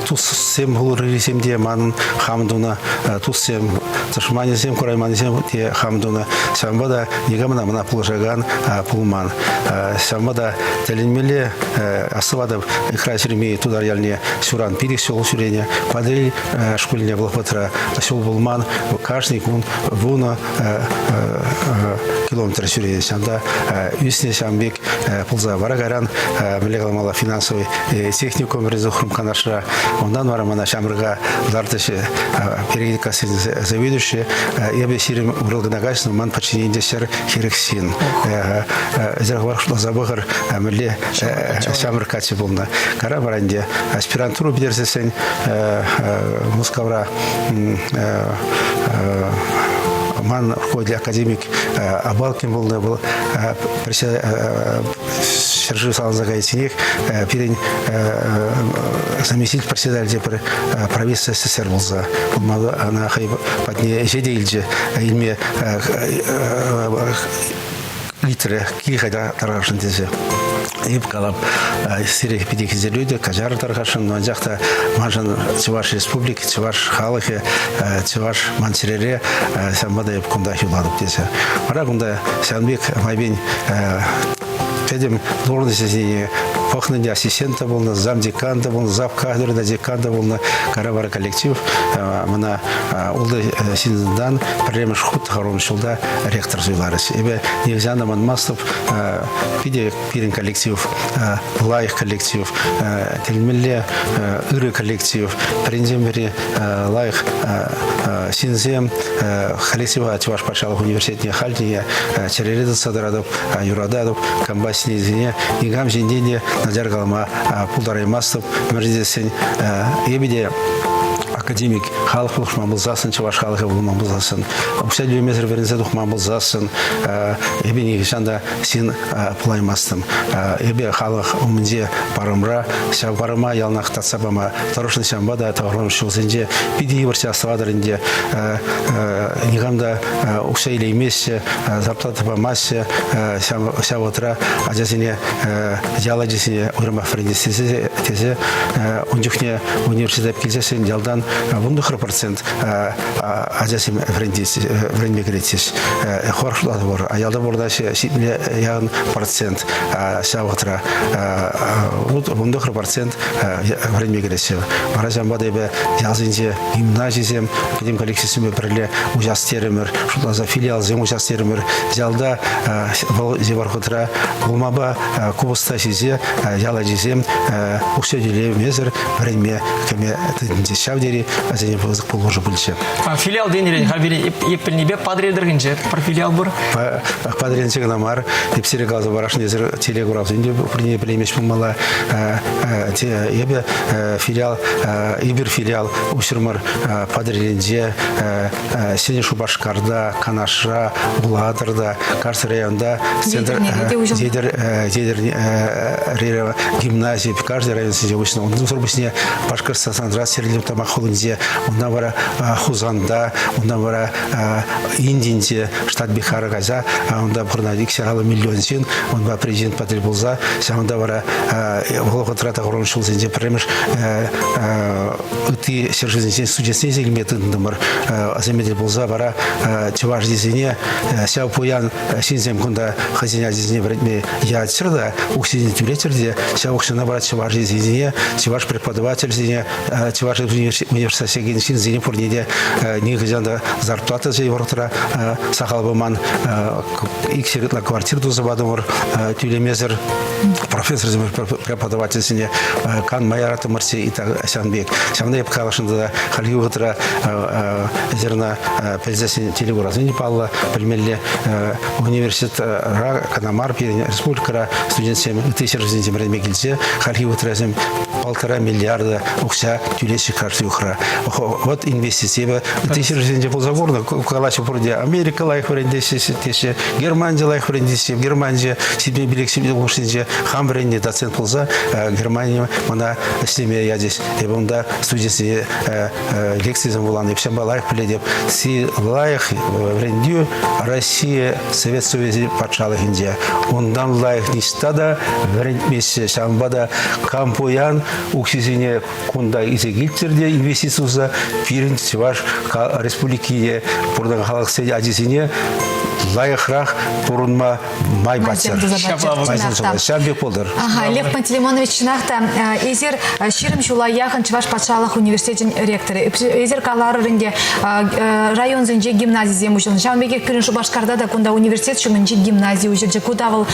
туссем хуларисем те манӑн хам тунӑ туссем, тӑшманӗсем, курайманӗсем те хам тунӑ. Ҫавӑнпа та никам та мана пулӑшакан пулман. Ҫавӑнпа та тӗлӗнмелле астӑватӑп Ыхра Ҫырми тутар ялне ҫуран пилӗк ҫул ҫӳренӗ. Патӑрьел шкулне вӑл вӑхӑтра ҫул пулман. Кашни кун вунӑ километр ҫӳренӗ. Ҫавӑнта ӳснӗ ҫавӑн пек пулса вара кайран мӗнле каламалла финансовый техникум вӗренсе Канашра. Унтан вара мана ҫамрӑка лартаҫҫӗ перекет кассин заведующийӗ. Эпӗ 20 вырӑл кӑна каҫнӑ, ман подчиненинче 140 ҫын. Эсир хӑвӑр шутласа пӑхӑр, мӗнле ҫамрӑк каччӑ пулнӑ. Кара вара ӗнтӗ аспирантура пӗтерсессӗн Мускавра ман руководитель академик Абалкин пулнӑ, вӑл ҫӗршыв саланса кайичченех пирӗн заместитель председатель пӗр правительство СССР пулса ӑна хӑй патне ӗҫе те илчӗ, илме ыйтрӗ, кил-ха тархасшӑн тесе. Эп калап, сире питӗ хисеплетӗп, каҫар тархасшӑн, но анчах та маншӑн Чӑваш Республики, чӑваш халӑхӗ, чӑваш ман чӗрере, ҫавӑнпа та эп кунта юлатӑп тесе. Вара кунта ҫавӑн пек майпен пӗтӗм должноҫсене. Пӑхнӑ ӗнтӗ ассистент та пулнӑ, замдекан та пулнӑ, завкафедра та декан та пулнӑ. Кара вара коллектив мана ултӑ ҫынтан пӗрремӗш хут тӑхӑрвун ҫулта ректор суйларӗҫ. Эпӗ нихӑҫан та манмастӑп, питӗ пирӗн коллектив лайӑх коллектив, тӗлӗнмелле ырӑ коллектив, пӗринчен пӗри лайӑх ҫынсем коллектива Чӑваш патшалӑх университетне халь те чӗрере тытса тӑратӑп, юрататӑп, кампа ҫыннисене никам ҫинчен те начар калама пултараймастӑп. Мӗншӗн тесен эпӗ те академик халӑх пулӑшма пулсассӑн, чӑваш халӑхӗ пулма пулсассӑн, укҫа тӳлемесӗр вӗренсе тухма пулсассӑн, эпӗ нихӑҫан та ҫын пулаймастӑм. Эпӗ халӑх умӗнче парӑмра, ҫав парӑма яланах татса пама тӑрӑшнӑ, ҫавӑнпа та тӑхӑрмӗш ҫулсенче питӗ йывӑр астӑватӑр ӗнтӗ. Никам та укҫа илеймеҫҫӗ, зарплата памаҫҫӗ. Ҫав вӑхӑтра ачасене, ял ачисене уйрӑмах вӗрентес тесе, тесе ун чухне университет килсессӗн ялтан 19 процент ачасем вӗренме кӗретчӗҫ. Хор шутлатӑпӑр. Ялта пурӑнаҫҫӗ ҫитмӗле яхӑн процент ҫав вӑхӑтра. 19 процент вӗренме кӗреҫҫӗ. Вара ҫавӑнпа та эпӗ ялсенче гимназисем, пӗтӗм коллективсемпе пӗрле уҫас терӗмӗр, шутласа филиалсем уҫас терӗмӗр. Ялта вӑл вӑхӑтра улмапа купӑста ҫисе ял ачисем укҫа тӳлемесӗр вӗренме кӗме тытӑнчӗҫ. Ҫав тери вӗсене пысӑк пулӑшу пулчӗ. Филиал тенӗрен халь пире эп пӗлнипе Патӑрьел тӑрӑхӗнче пӗр филиал пур. Патӑрьелӗнче кӑна мар. Эп сире каласа парасшӑн, эсир телекуравсем те пурне пӗлеймест пулмалла. Эпӗ филиал, эпир филиал уҫрӑмӑр Патӑрьелӗнче, Ҫӗнӗ Шупашкарта, Канашра, Улатӑрта, Карс районта, центр Етӗрнере гимнази, каждый районсенче уҫнӑ. Унсӑр пуҫне Башкортостанра, Стерлитамак хулинче, унтан вара Хусанта, унтан вара Индинче, штат Бихара кайса, унта пурӑнать икҫӗ миллион ҫын, унпа президентпа тӗл пулса, ҫавӑнта вара вӑл вӑхӑтра тӑхӑрвун ҫулсенче пӗрремӗш ытти ҫӗршывсенчен студентсене илме тытӑнтӑмӑр. Асемпе тӗл пулса вара чӑваш ачисене ҫав пуян ҫынсем кунта хӑйсен ачисене вӗрентме яччӑр та, укҫине тӳлеччӗр те, ҫав укҫана вара чӑваш ачисене, чӑваш преподавательсене, чӑваш университетӗнчи ҫынсене пурне те нихӑҫан та зарплата вӑхӑтра сахал пыман, икҫӗр ытла квартира туса патӑмӑр тӳлемесӗр профессорсемпе преподавательсене канма яратӑмӑр ҫавӑн пек. Ҫавна эп каласшӑн тата хальхи вӑхӑтра эсир ӑна пӗлсессӗн телекуравсем те паллӑ, пӗлмелле. Университетра кӑна мар, пирӗн республикӑра студентсем ытти ҫӗршывсенчен вӗренме килсе хальхи вӑхӑтра вӗсем полтора миллиарда укҫа тӳлеҫҫӗ кашни уйӑхра. Вот инвестици ытти ҫӗршывсенче пулса курнӑ, калаҫу пурте Америка лайӑх вӗрентеҫҫӗ теҫҫӗ, Германия лайӑх вӗрентеҫҫӗ, Германия ҫитме пилӗк хушшинче хам вӗреннӗ доцент пулса Германие мана ӗҫлеме ячӗҫ. Эпӗ унта студентсене лекцисем вуланӑ. Эп ҫавӑнпа лайӑх пӗлетӗп. Си лайӑх вӗрентӳ Россия Совет Союзӗ патшалӑхӗнче. Унтан лайӑх ниҫта та вӗрентмеҫҫӗ. Ҫавӑнпа та кам пуян укҫисене кунта илсе килччӗр те инвестици туса пирӗн Чӑваш Республикине пурӑнакан халӑхсен ачисене лайӑхрах пурӑнма май паччӑр. Ҫав пек пултӑр. Ага, Лев Пантелеймонович, чӑнах та эсир 20 ҫула яхӑн Чӑваш патшалӑх университечӗн ректорӗ. Эсир каларӑр ӗнтӗ, районсенче гимназисем уҫӑлнӑ. Ҫавӑн пекех пирӗн Шупашкарта та кунта университет ҫумӗнчи гимнази уҫӑлчӗ. Ку та вӑл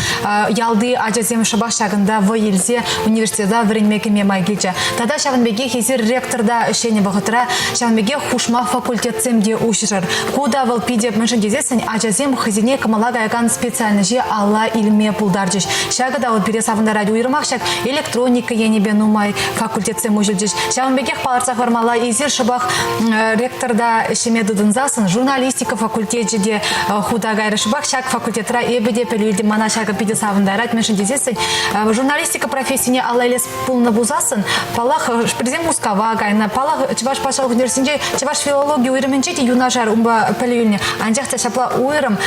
ялти ачасем шӑпах ҫакӑнта вӑй илсе университета вӗренме кӗме май килчӗ. Тата ҫавӑн пекех эсир ректорта ӗҫленӗ вӑхӑтра ҫавӑн пекех хушма факультетсем те уҫрӑр. Ку та вӑл питӗ мӗншӗн тесессӗн ачасем хӑйсене кӑмӑла каякан специальноҫе алла илме пултарчӗҫ. Ҫакӑ та вӑл пире савӑнтарать. Уйрӑмах ҫак электроника енӗпе нумай факультетсем уҫӑлчӗҫ. Ҫавӑн пекех палӑртса хӑвармалла, эсир шӑпах ректорта ӗҫлеме тытӑнсассӑн журналистика факультечӗ те хута кайрӗ. Шӑпах ҫак факультетра эпӗ те пӗлӳ илтӗм. Мана ҫакӑ питӗ савӑнтарать. Мӗншӗн тесессӗн журналистика профессине алла илес пулнӑ пулсассӑн, паллах, пӗрисем Мускава кайнӑ, паллах, Чӑваш патшалӑх университетӗнче чӑваш филологи уйрӑмӗнче те юнашар унпа пӗлӳ илнӗ. Анчах та ҫапла уйрӑм.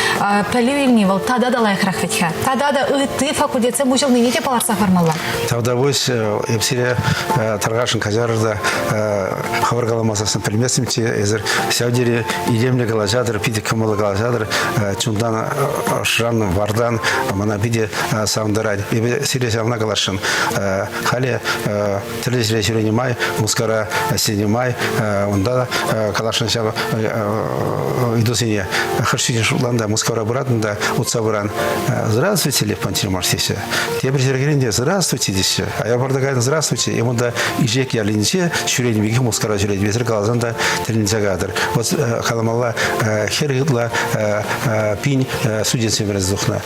пӗлӳ илни вӑл тата та лайӑхрах вӗт-ха. Тата та ытти факультетсем уҫӑлнине те палӑртса хӑвармалла. Тавтапуҫ, эп сире тархасшӑн каҫарӑр та хӑвӑр каламасассӑн пӗлместӗмччӗ. Эсир ҫав тери илемлӗ калаҫатӑр, питӗ кӑмӑллӑ калаҫатӑр. Чунтан, ӑшран, вартан мана питӗ савӑнтарать. Эпӗ сире ҫавна каласшӑн. Халӗ тӗрлӗ ҫӗре ҫӳренӗ май, Мускавра ӗҫленӗ май, унта каласшӑн ҫав ыйтусене. Хӑш ҫинчен шутлан та Мускавра пыратӑн та утса пыран. Здравствуйте, Лев Пантелеймонович, теҫҫӗ. Тепӗр ҫӗре те здравствуйте теҫҫӗ. А я барда кайнӑ здравствуйте. И унта Ишек ялӗнче ҫӳренӗ пекех Мускавра ҫӳренӗ. Эсир каласан та тӗлӗнсе катӑр. Вот каламалла хӗр ытла пин студентсем вӗренсе тухнӑ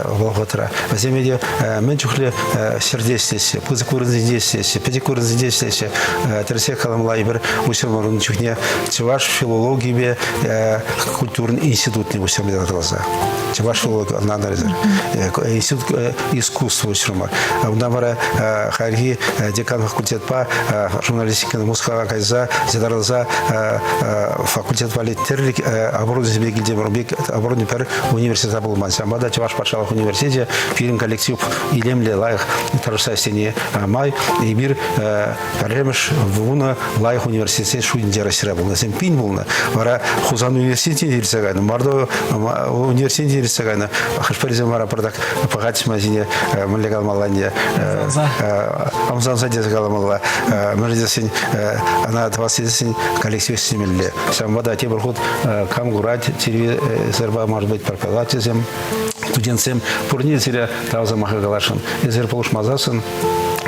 вӑхӑтра. Вӗсем те мӗн чухлӗ ҫӗрте ӗҫлеҫҫӗ, пысӑк вырӑнсенче ӗҫлеҫҫӗ, пӗчӗк вырӑнсенче ӗҫлеҫҫӗ. Тӗрӗсех каламалла, эпир уҫӑмлӑ чухне чӑваш филологийӗпе культурӑн институтне уҫӑмлӑ каласа. Чӑваш филологи ӑнлантарӑсӑр. Институт искусства уҫрӑмӑр. Унта вара хальхи декан факультетпа журналистикӑна Мускава кайса ятарласа факультет валли тӗрлӗ оборудованисемпе килтӗмӗр. Оборудовани пӗр университета пулман. Ҫавӑнпа та Чӑваш патшалӑх университечӗ пирӗн коллектив илемлӗ, лайӑх тӑрӑшса ӗҫлени май эпир пӗрремӗш вунӑ лайӑх университетсен шутӗнче Раҫҫейре пулнӑ. Вӗсем пин пулнӑ. Вара Хусан университетне илсе кайнӑ, Мордова университетне илсе кайнӑ. Хӑш-пӗрисем вара пӑртак пӑхать ман ҫине мӗнле каламалла ӗнтӗ. Ӑмсанса тесе каламалла. Мӗншӗн тесен ӑна тӑвас тесен коллектив ӗҫлемелле. Ҫавӑнпа та тепӗр хут кам курать телевизорпа, может быть, преподавательсем, студентсем пурне сире тав сӑмахӗ каласшӑн. Эсир пулӑшмасассӑн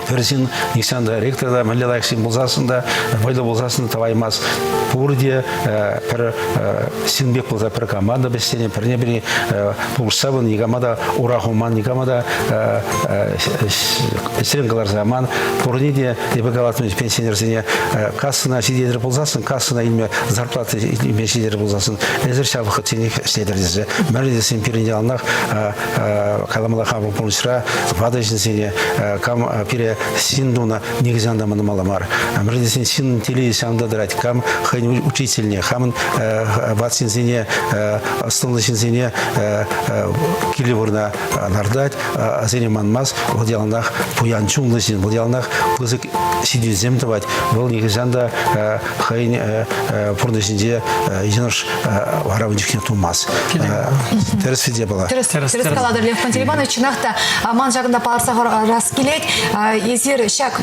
пӗр ҫын нихҫан та ректор та мӗнле лайӑх ҫын пулсассӑн та вӑйлӑ пулсассӑн тӑваймасть. Пурте пӗр ҫын пек пулса пӗр команда ӗҫленӗ, пӗрне-пӗри пулӑшса пынӑ, никама та ура хуман, никама та ӗҫрен кӑларса яман. Пурне те эпӗ калатӑм пенсионерсене кассӑна ҫитетӗр пулсассӑн, кассӑна илме зарплата илме ҫитетӗр пулсассӑн, эсир ҫав вӑхӑтсенех ӗҫлетӗр тесе. Мӗншӗн тесен пирӗн яланах каламалла хамӑр пурнӑҫра ватӑ ҫынсене кам пире ҫын тунӑ нихӑҫан та манмалла мар. Мӗншӗн тесен ҫын телейӗ ҫавӑнта тӑрать. Кам хӑйӗн учительне, хамӑн ват ҫынсене, ӑслӑллӑ ҫынсене киле вырӑна лартать, асене манмасть, вӑл яланах пуян чунлӑ ҫын, вӑл яланах пысӑк ҫитӗнӳсем тӑвать. Вӑл нихӑҫан та хӑйӗн пурнӑҫӗнче йӑнӑш вара ун чухне тумасть. Тӗрӗс те пала. Тӗрӗс, тӗрӗс калатӑр, Лев Пантелеймонович. Чӑнах та, ман ҫакӑнта палӑртса хӑварас килет. Эсир ҫак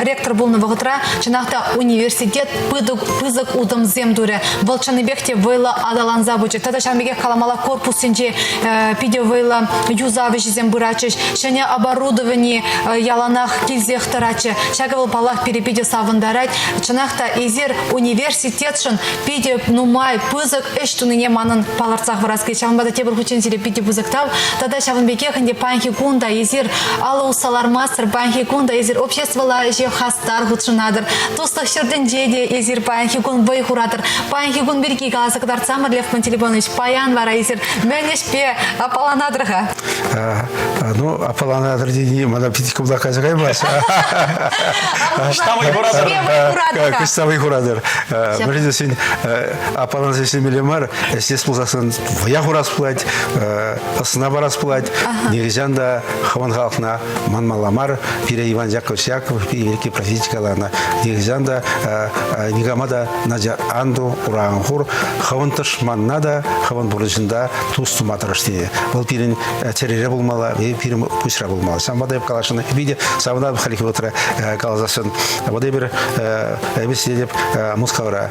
ректор пулнӑ вӑхӑтра чӑнах та университет пысӑк утӑмсем турӗ. Вӑл чӑннипех те вӑйлӑ аталанса пычӗ. Тата ҫавӑн пекех каламалла корпуссенче питӗ вӑйлӑ юсав ӗҫӗсем пыратчӗҫ. Ҫӗнӗ оборудовани яланах килсех тӑратчӗ. Ҫакӑ вӑл, паллах, пире питӗ савӑнтарать. Чӑнах та, эсир университетшӑн питӗ нумай пысӑк ӗҫ тунине манӑн палӑртса хӑварас килет. Ҫавӑнпа та тепӗр хутчен сире питӗ пысӑк тав. Тата ҫавӑн пекех ӗнтӗ паянхи кун та эсир алӑ усса лармастӑр, паянхи кун та эсир обществӑлла ӗҫе хастар хутшӑнатӑр. Туслӑх ҫуртӗнче те эсир паянхи кун вӑй хуратӑр. Паянхи кун пирки каласа кӑтартсамӑр, Лев Пантелеймонович, паян вара эсир мӗн ӗҫпе аппаланатӑр-ха? Ну, аппаланатӑр тени мана питӗ кӑмӑла кайса каймасть. Кӑштах вӑй хуратӑр. Кӑштах вӑй хуратӑр. Мӗншӗн тесен аппаланса ӗҫлемелле мар, ӗҫлес пулсассӑн вӑя хурас пулать, ӑсна парас пулать. Нихӑҫан та хӑвӑн халӑхна манмалла мар. Пире Иван Яковлевич Яков великий профессор каланӑ. Нихӑҫан та никама та начар ан ту, ура ан хур. Хӑвӑн тӑшманна та хӑвӑн пурнӑҫӑнта тус тума тӑрӑш тенӗ. Вӑл пирӗн чӗрере пулмалла, пирӗн пуҫра пулмалла. Ҫавӑнпа та эп каласшӑн, питӗ савӑнатӑп хальхи вӑхӑтра каласассӑн. Вот эпир эпир сидетӗп Мускавра.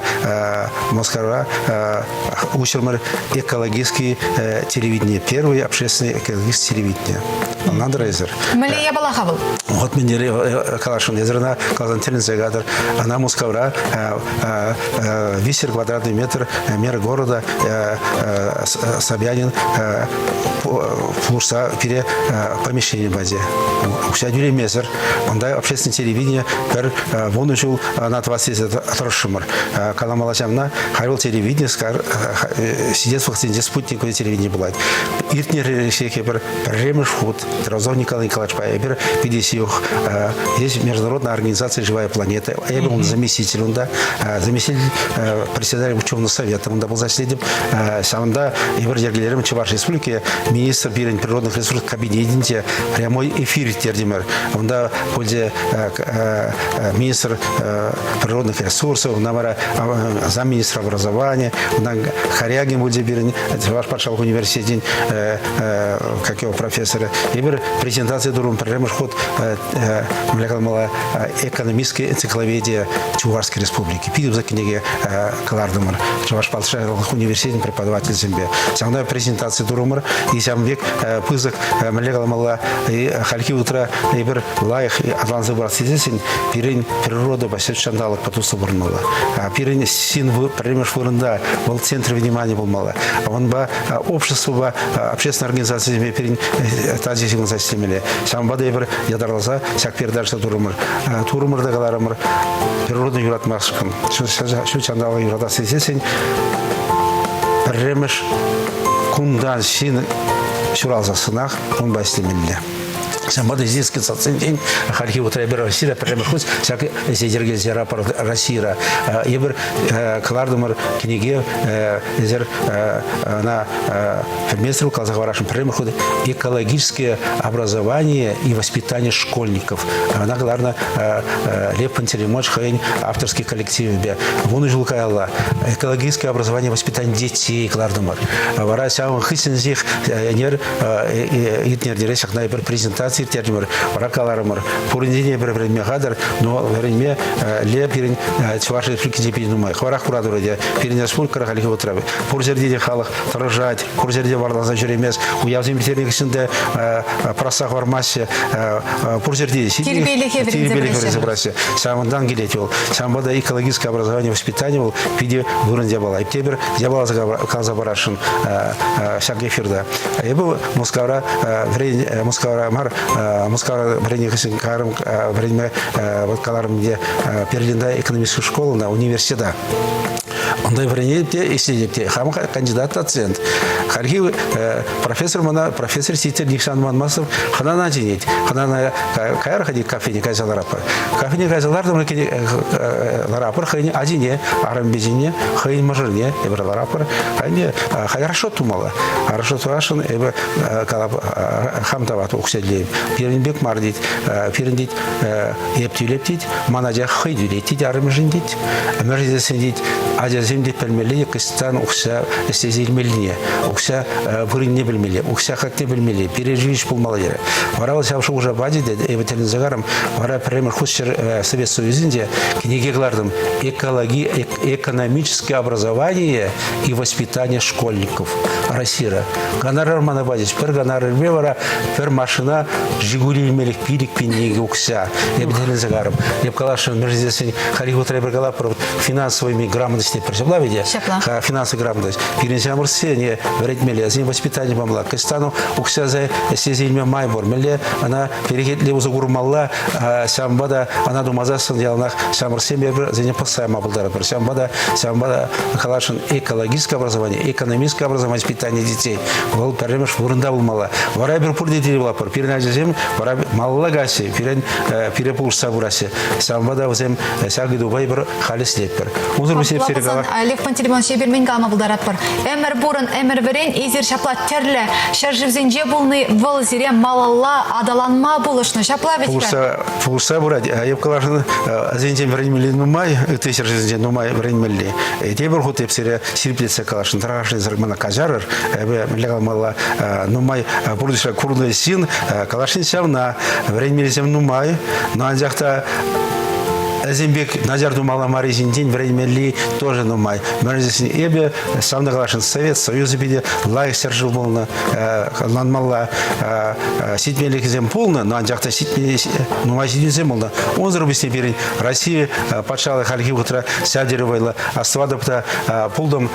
Мускавра уҫрӑмӑр экологический телевидение, первый общественный экологический телевидение. Ӑнлантӑр эсир? Мӗнле япала-ха вӑл? Вот мӗнле каласшӑн. Эсир ӑна каласан тӗлӗнсе катӑр. Ӑна Мускавра виҫӗр квадратный метр мэр города Собянин пулӑшса. Унта пире помещение пачӗ. Укҫа тӳлемесӗр. Унта общественное телевидение пӗр вунӑ ҫул ӑна тӑвас тесе тӑрӑшрӑмӑр. Каламалла ҫавна, халь вӑл телевидение ҫитес вӑхӑтсенче спутниковое телевидение пулать. Иртнӗ эрнере пӗр пӗрремӗш хут Дроздов Николай Николаевичпа эпир питӗ ҫывӑх. Есть международная организация «Живая планета». Эпӗ ун заместитель унта, заместитель председатель ученого совета унта пулса ӗҫлетӗп. Ҫавӑнта эпир йӗркелерӗм Чӑваш Республики министр пирӗн природных ресурс кабинетӗнче прямой эфир ирттертӗмӗр. Унта пулчӗ министр природных ресурсов, унта вара замминистр образования, унта Харягин пулчӗ пирӗн Чӑваш патшалӑх университетӗн как его профессоры. Эпир презентаци турӑм пӗрремӗш хут мӗнле каламалла экономическая энциклопедия Чувашской Республики. Питӗ пысӑк кӗнеке кӑлартӑмӑр Чӑваш патшалӑх университетӗн преподавателӗсемпе. Ҫавна презентаци турӑмӑр. И ҫавӑн пек пысӑк мӗнле каламалла хальхи утра эпир лайӑх аталанса пырас тесен пирӗн природӑпа ҫут ҫанталӑкпа туслӑ пурӑнмалла. Пирӗн ҫын пӗрремӗш вырӑнта вӑл центр внимания пулмалла. Унпа обществӑпа общественной организацисемпе пирӗн тачӑ ҫыхӑнса ӗҫлемелле. Ҫавӑнпа та эпир ятарласа ҫак передача турӑмӑр. Турӑмӑр та каларӑмӑр, природа юратмашкӑн, ҫут ҫанталӑка юратас тесен пӗрремӗш кунтан ҫын ҫуралсассӑнах унпа ӗҫлемелле. Ҫавӑнпа та Зинский садсенчен хальхи вӑхӑтра эпир Российӑра пӗрремӗш хут ҫак ӗҫе йӗркелесе рапорт Российӑра эпир кӑлартӑмӑр кӗнеке эсир ӑна пӗлместӗр каласа хӑварасшӑн пӗрремӗш хут экологическое образование и воспитание школьников. Ӑна кӑларнӑ Лев Пантелеймонович хӑйӗн авторский коллективӗпе. Вунӑ ҫул каялла экологическое образование и воспитание детей кӑлартӑмӑр. Вара ҫавӑн хыҫҫӑн ӗнер иртнӗ эрнере ҫакна эпир презентаци ирттертӗмӗр, вара каларӑмӑр. Пуринчен те эпир вӗренме хатӗр, но вӗренме ле пирӗн Чӑваш Республикинче питӗ нумай. Хӑварах куратӑр ӗнтӗ, пирӗн республикӑра хальхи вӑхӑтра пур ҫӗрте те халӑх тӑрӑшать, пур ҫӗрте варланса ҫӳремест, уявсем ирттернӗ хыҫҫӑн та пӑрахса хӑвармаҫҫӗ, пур ҫӗрте тирпейлӗхе вӗренсе пыраҫҫӗ. Ҫавӑнтан килет вӑл. Ҫавӑнпа та экологическое образование, воспитание вӑл питӗ вырӑн япала. Тепӗр япала каласа парасшӑн ҫак эфирта. Эпӗ Мускавра вӗрен Мускавра мар, Мускавра вӗреннӗ хыҫҫӑн карӑм вӗренме вот каларӑм ӗнтӗ Берлинта экономическая школа на университета. Унта вӗренетӗп те, ӗҫлетӗп те. Хам кандидат доцент. Хальхи профессор мана, профессор Ситер нихҫан манмастӑп, хӑнана чӗнет. Хӑнана каяр-ха тет кафене кайса ларатпӑр. Кафене кайса лартӑмӑр, ларапӑр хӑйӗн ачине, арӑмӗпе чӗнне, хӑйӗн мӑшӑрне эпир ларатпӑр. Хайне хорошо тумалла. Хорошо тӑвасшӑн эпӗ калап, хам тават укҫа тӳлейӗп. Пирӗн пек мар тет. Пирӗн тет, эп тӳлеп тет, ман ача хӑй тӳлет тет арӑмӗшӗн тет. Ӗмӗрсесен тет, ачасем те пӗлмелле, кӑҫтан укҫа ӗҫлесе илмеллине, укҫа вырӑнне пӗлмелле, укҫа хакне пӗлмелле, переживиш пулмалла терӗ. Вара вӑл ҫав шухӑша пачӗ те, эпӗ тӗлӗнсе карӑм, вара пӗрремӗш хут ҫӗр Совет Союзӗнче кӗнеке кӑлартӑм «Экологи, экономическое образование и воспитание школьников Российӑра». Гонорар мана пачӗҫ. Пӗр гонорарпе вара пӗр машина «Жигули» илмелӗх 5000 укҫа. Эпӗ тӗлӗнсе карӑм. Эп каласшӑн, мӗншӗн хальхи вӑхӑтра эпир калатпӑр, финансовый грамотность тетпӗр. Ҫапла ведь? Ҫапла. Финансовый грамотность. Пирӗн ҫамрӑксене вӗрентмелле, вӗсене воспитание памалла. Кӑҫтан укҫа ӗҫлесе илме май пур. Мӗнле ӑна перекетле усӑ курмалла, ҫавӑнпа та ӑна тумасассӑн яланах ҫамрӑксем эпир вӗсене пӑсса яма пултаратпӑр. Ҫавӑнпа та ҫавӑнпа та каласшӑн экологическое образование, экономическое образование, воспитание детей вӑл пӗрремӗш вырӑнта пулмалла. Вара эпир пурте тӗл пулатпӑр. Пирӗн ачасем вара малалла каҫҫӗ, пирӗн пире пулӑшса пыраҫҫӗ. Ҫавӑнпа та вӗсем ҫак ыйтупа эпир халӗ ӗҫлетпӗр. Унсӑр пуҫне Апла пулсан, Лев Пантелеймонович, эпир мӗн калама пултаратпӑр? Ӗмӗр пурӑн, ӗмӗр вӗрен, эсир ҫапла тӗрлӗ ҫӗршывсенче пулни вӑл сире малалла аталанма пулӑшнӑ. Ҫапла вӗт-ха? Пулӑшса, пулӑшса пырать. Эп каласшӑн, вӗсенчен вӗренмелли нумай, ытти ҫӗршывсенчен нумай вӗренмелли. Тепӗр хут эп сире ҫирӗплетсе каласшӑн, тархасшӑн мана каҫарӑр. Эпӗ мӗнле каламалла, нумай пурнӑҫра курнӑ ҫын каласшӑн ҫавна. Вӗренмеллисем нумай, но анчах та. Вӗсем пек начар тумалла марри ҫинчен вӗренмелли тоже нумай. Мӗншӗн эпӗ ҫавна каласшӑн, Совет Союзӗ питӗ лайӑх ҫӗршыв пулнӑ, ӑнланмалла ҫитменлӗхӗсем пулнӑ, но анчах та нумай ҫитӗнӳсем пулнӑ. Унсӑр пуҫне пирӗн Россия патшалӑх хальхи вӑхӑтра ҫав тери вӑйлӑ. Астӑватӑп та пултӑм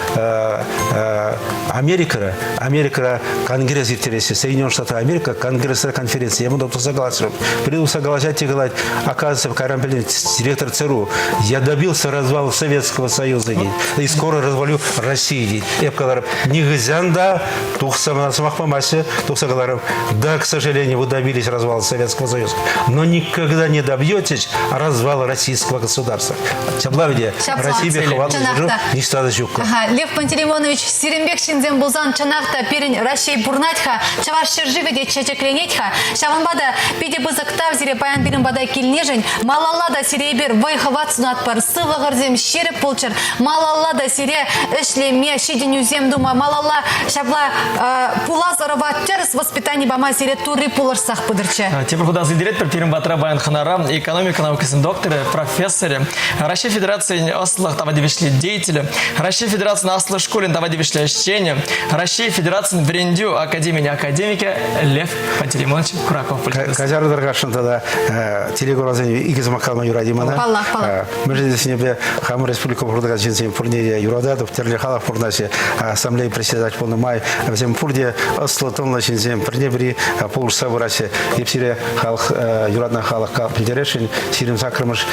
Америкӑра. Америкӑра конгресс ирттереҫҫӗ. Соединенные Штаты Америка конгрессра конференция. Я буду тухса калаҫрӑм. Пӗри тухса калаҫать те калать, оказывается, кайран пӗлнӗ директор ЦРУ. Я добился развала Советского Союза, дейді. И скоро развалю Россию, дейді. Эп каларӑм, нихӑҫан та тухса мана сӑмах памаҫҫӗ. Тухса каларӑм, да, к сожалению, вы добились развала Советского Союза, но никогда не добьетесь развала российского государства. Ҫапла вӗт Россия хӑватлӑ ҫӗршыв ниҫта та ҫук. Ага, Лев Пантелеймонович, сирӗн пек ҫынсем пулсан чӑнах та пирӗн Раҫҫей пурӑнать-ха, Чӑваш ҫӗршывӗ те чечекленет-ха. Ҫавӑнпа та питӗ пысӑк тав сире паян пирӗн пата килнишӗн. Малалла та сире эпир вӑй-хӑват сунатпӑр, сывлӑхӑрсем ҫирӗп пулччӑр. Малалла та сире ӗҫлеме, ҫитӗнӳсем тума, малалла ҫапла пулас ӑрӑва тӗрӗс воспитани пама сире Турри пулӑшсах пытӑрччӗ. Тепӗр хута илтеретпӗр пирӗн патра паян хӑнара экономика наукисен докторӗ, профессорӗ, Раҫҫей Федерацийӗн ӑслӑлӑх тава тивӗҫлӗ деятелӗ, Раҫҫей Федерацийӗн аслӑ шкулӗн тава тивӗҫлӗ ӗҫченӗ, Раҫҫей Федерацийӗн вӗрентӳ академийӗн академикӗ Лев Пантелеймонович Кураков пулчӗ. Каҫару тархасшӑн тата телекуравсен икӗ сӑмах калама юрать-и мана? Паллах, паллах. Мӗншӗн тесен эпӗ хамӑр республика пурӑнакан ҫынсем пурне те юрататӑп, тӗрлӗ халӑх пурӑнаҫҫӗ. Ассамблея председатель пулнӑ май вӗсем пурте ӑслӑ-тӑнлӑ ҫынсем, пӗрне-пӗри пулӑшса пыраҫҫӗ. Эп сире халӑх юратнӑ халӑха пӗлтересшӗн. 28-мӗш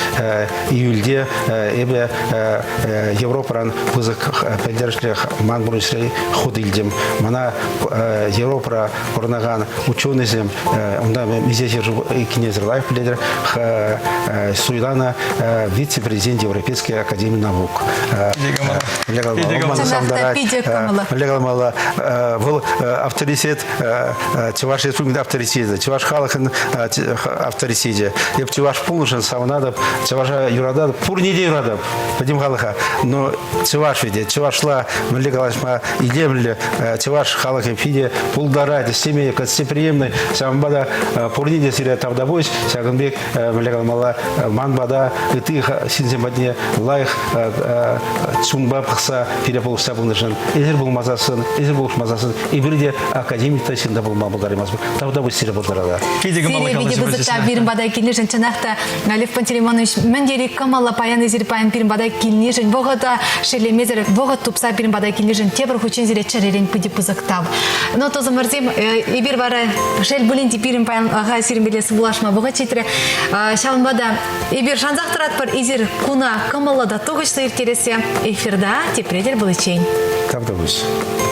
июльте эпӗ Европӑран пысӑк пӗлтерӗшлӗ ман пурнӑҫри хут илтӗм. Мана Европӑра пурӑнакан ученӑйсем, унта миҫе ҫӗршыв иккенесӗр лайӑх пӗлетӗр, суйланӑ вице-президент Европейской академии наук. Мӗнле каламалла, вӑл авторитет Чӑваш Республикин авторитечӗ, чӑваш халӑхӗн авторитечӗ. Эп чӑваш пулнӑшӑн савӑнатӑп, чӑваша юрататӑп, пурне те юрататӑп, пӗтӗм халӑха. Но чӑваш вӗт, чӑвашла мӗнле калаҫма илемлӗ, чӑваш халӑхӗ питӗ пултарать, ӗҫлеме гостеприимный. Ҫавӑнпа та пурне те сире тавтапуҫ, ҫакӑн пек мӗнле каламалла, ман пата ытти ҫынсем патне лайӑх чунпа пӑхса пире пулӑшса пынӑшӑн, эсир пулмасассӑн, эсир пулӑшмасассӑн эпир те академик та ҫын та пулма пултараймастпӑр. Тавтапуҫ сире пултарата. Питӗ кӑмӑллӑ Сире питӗ пысӑк та пирӗн пата килнӗшӗн чӑнах та Лев Пантелеймонович мӗн тери кӑмӑллӑ паян эсир паян пирӗн пата килнишӗн, вӑхӑта шеллемесӗр вӑхӑт тупса пирӗн пата килнишӗн тепӗр хутчен сире чӗререн питӗ пысӑк тав. Но тусӑмӑрсем, эпир вара шел пулин те пирӗн паянлӑха сирӗнпеле сывпуллашма вӑхӑт ҫитрӗ. Ҫавӑнпа та эпир шансах тӑратпӑр, эсир куна кӑмӑллӑ та тухӑҫлӑ ирттерессе эфирта тепре тӗл пуличчен. Тавтапуҫ.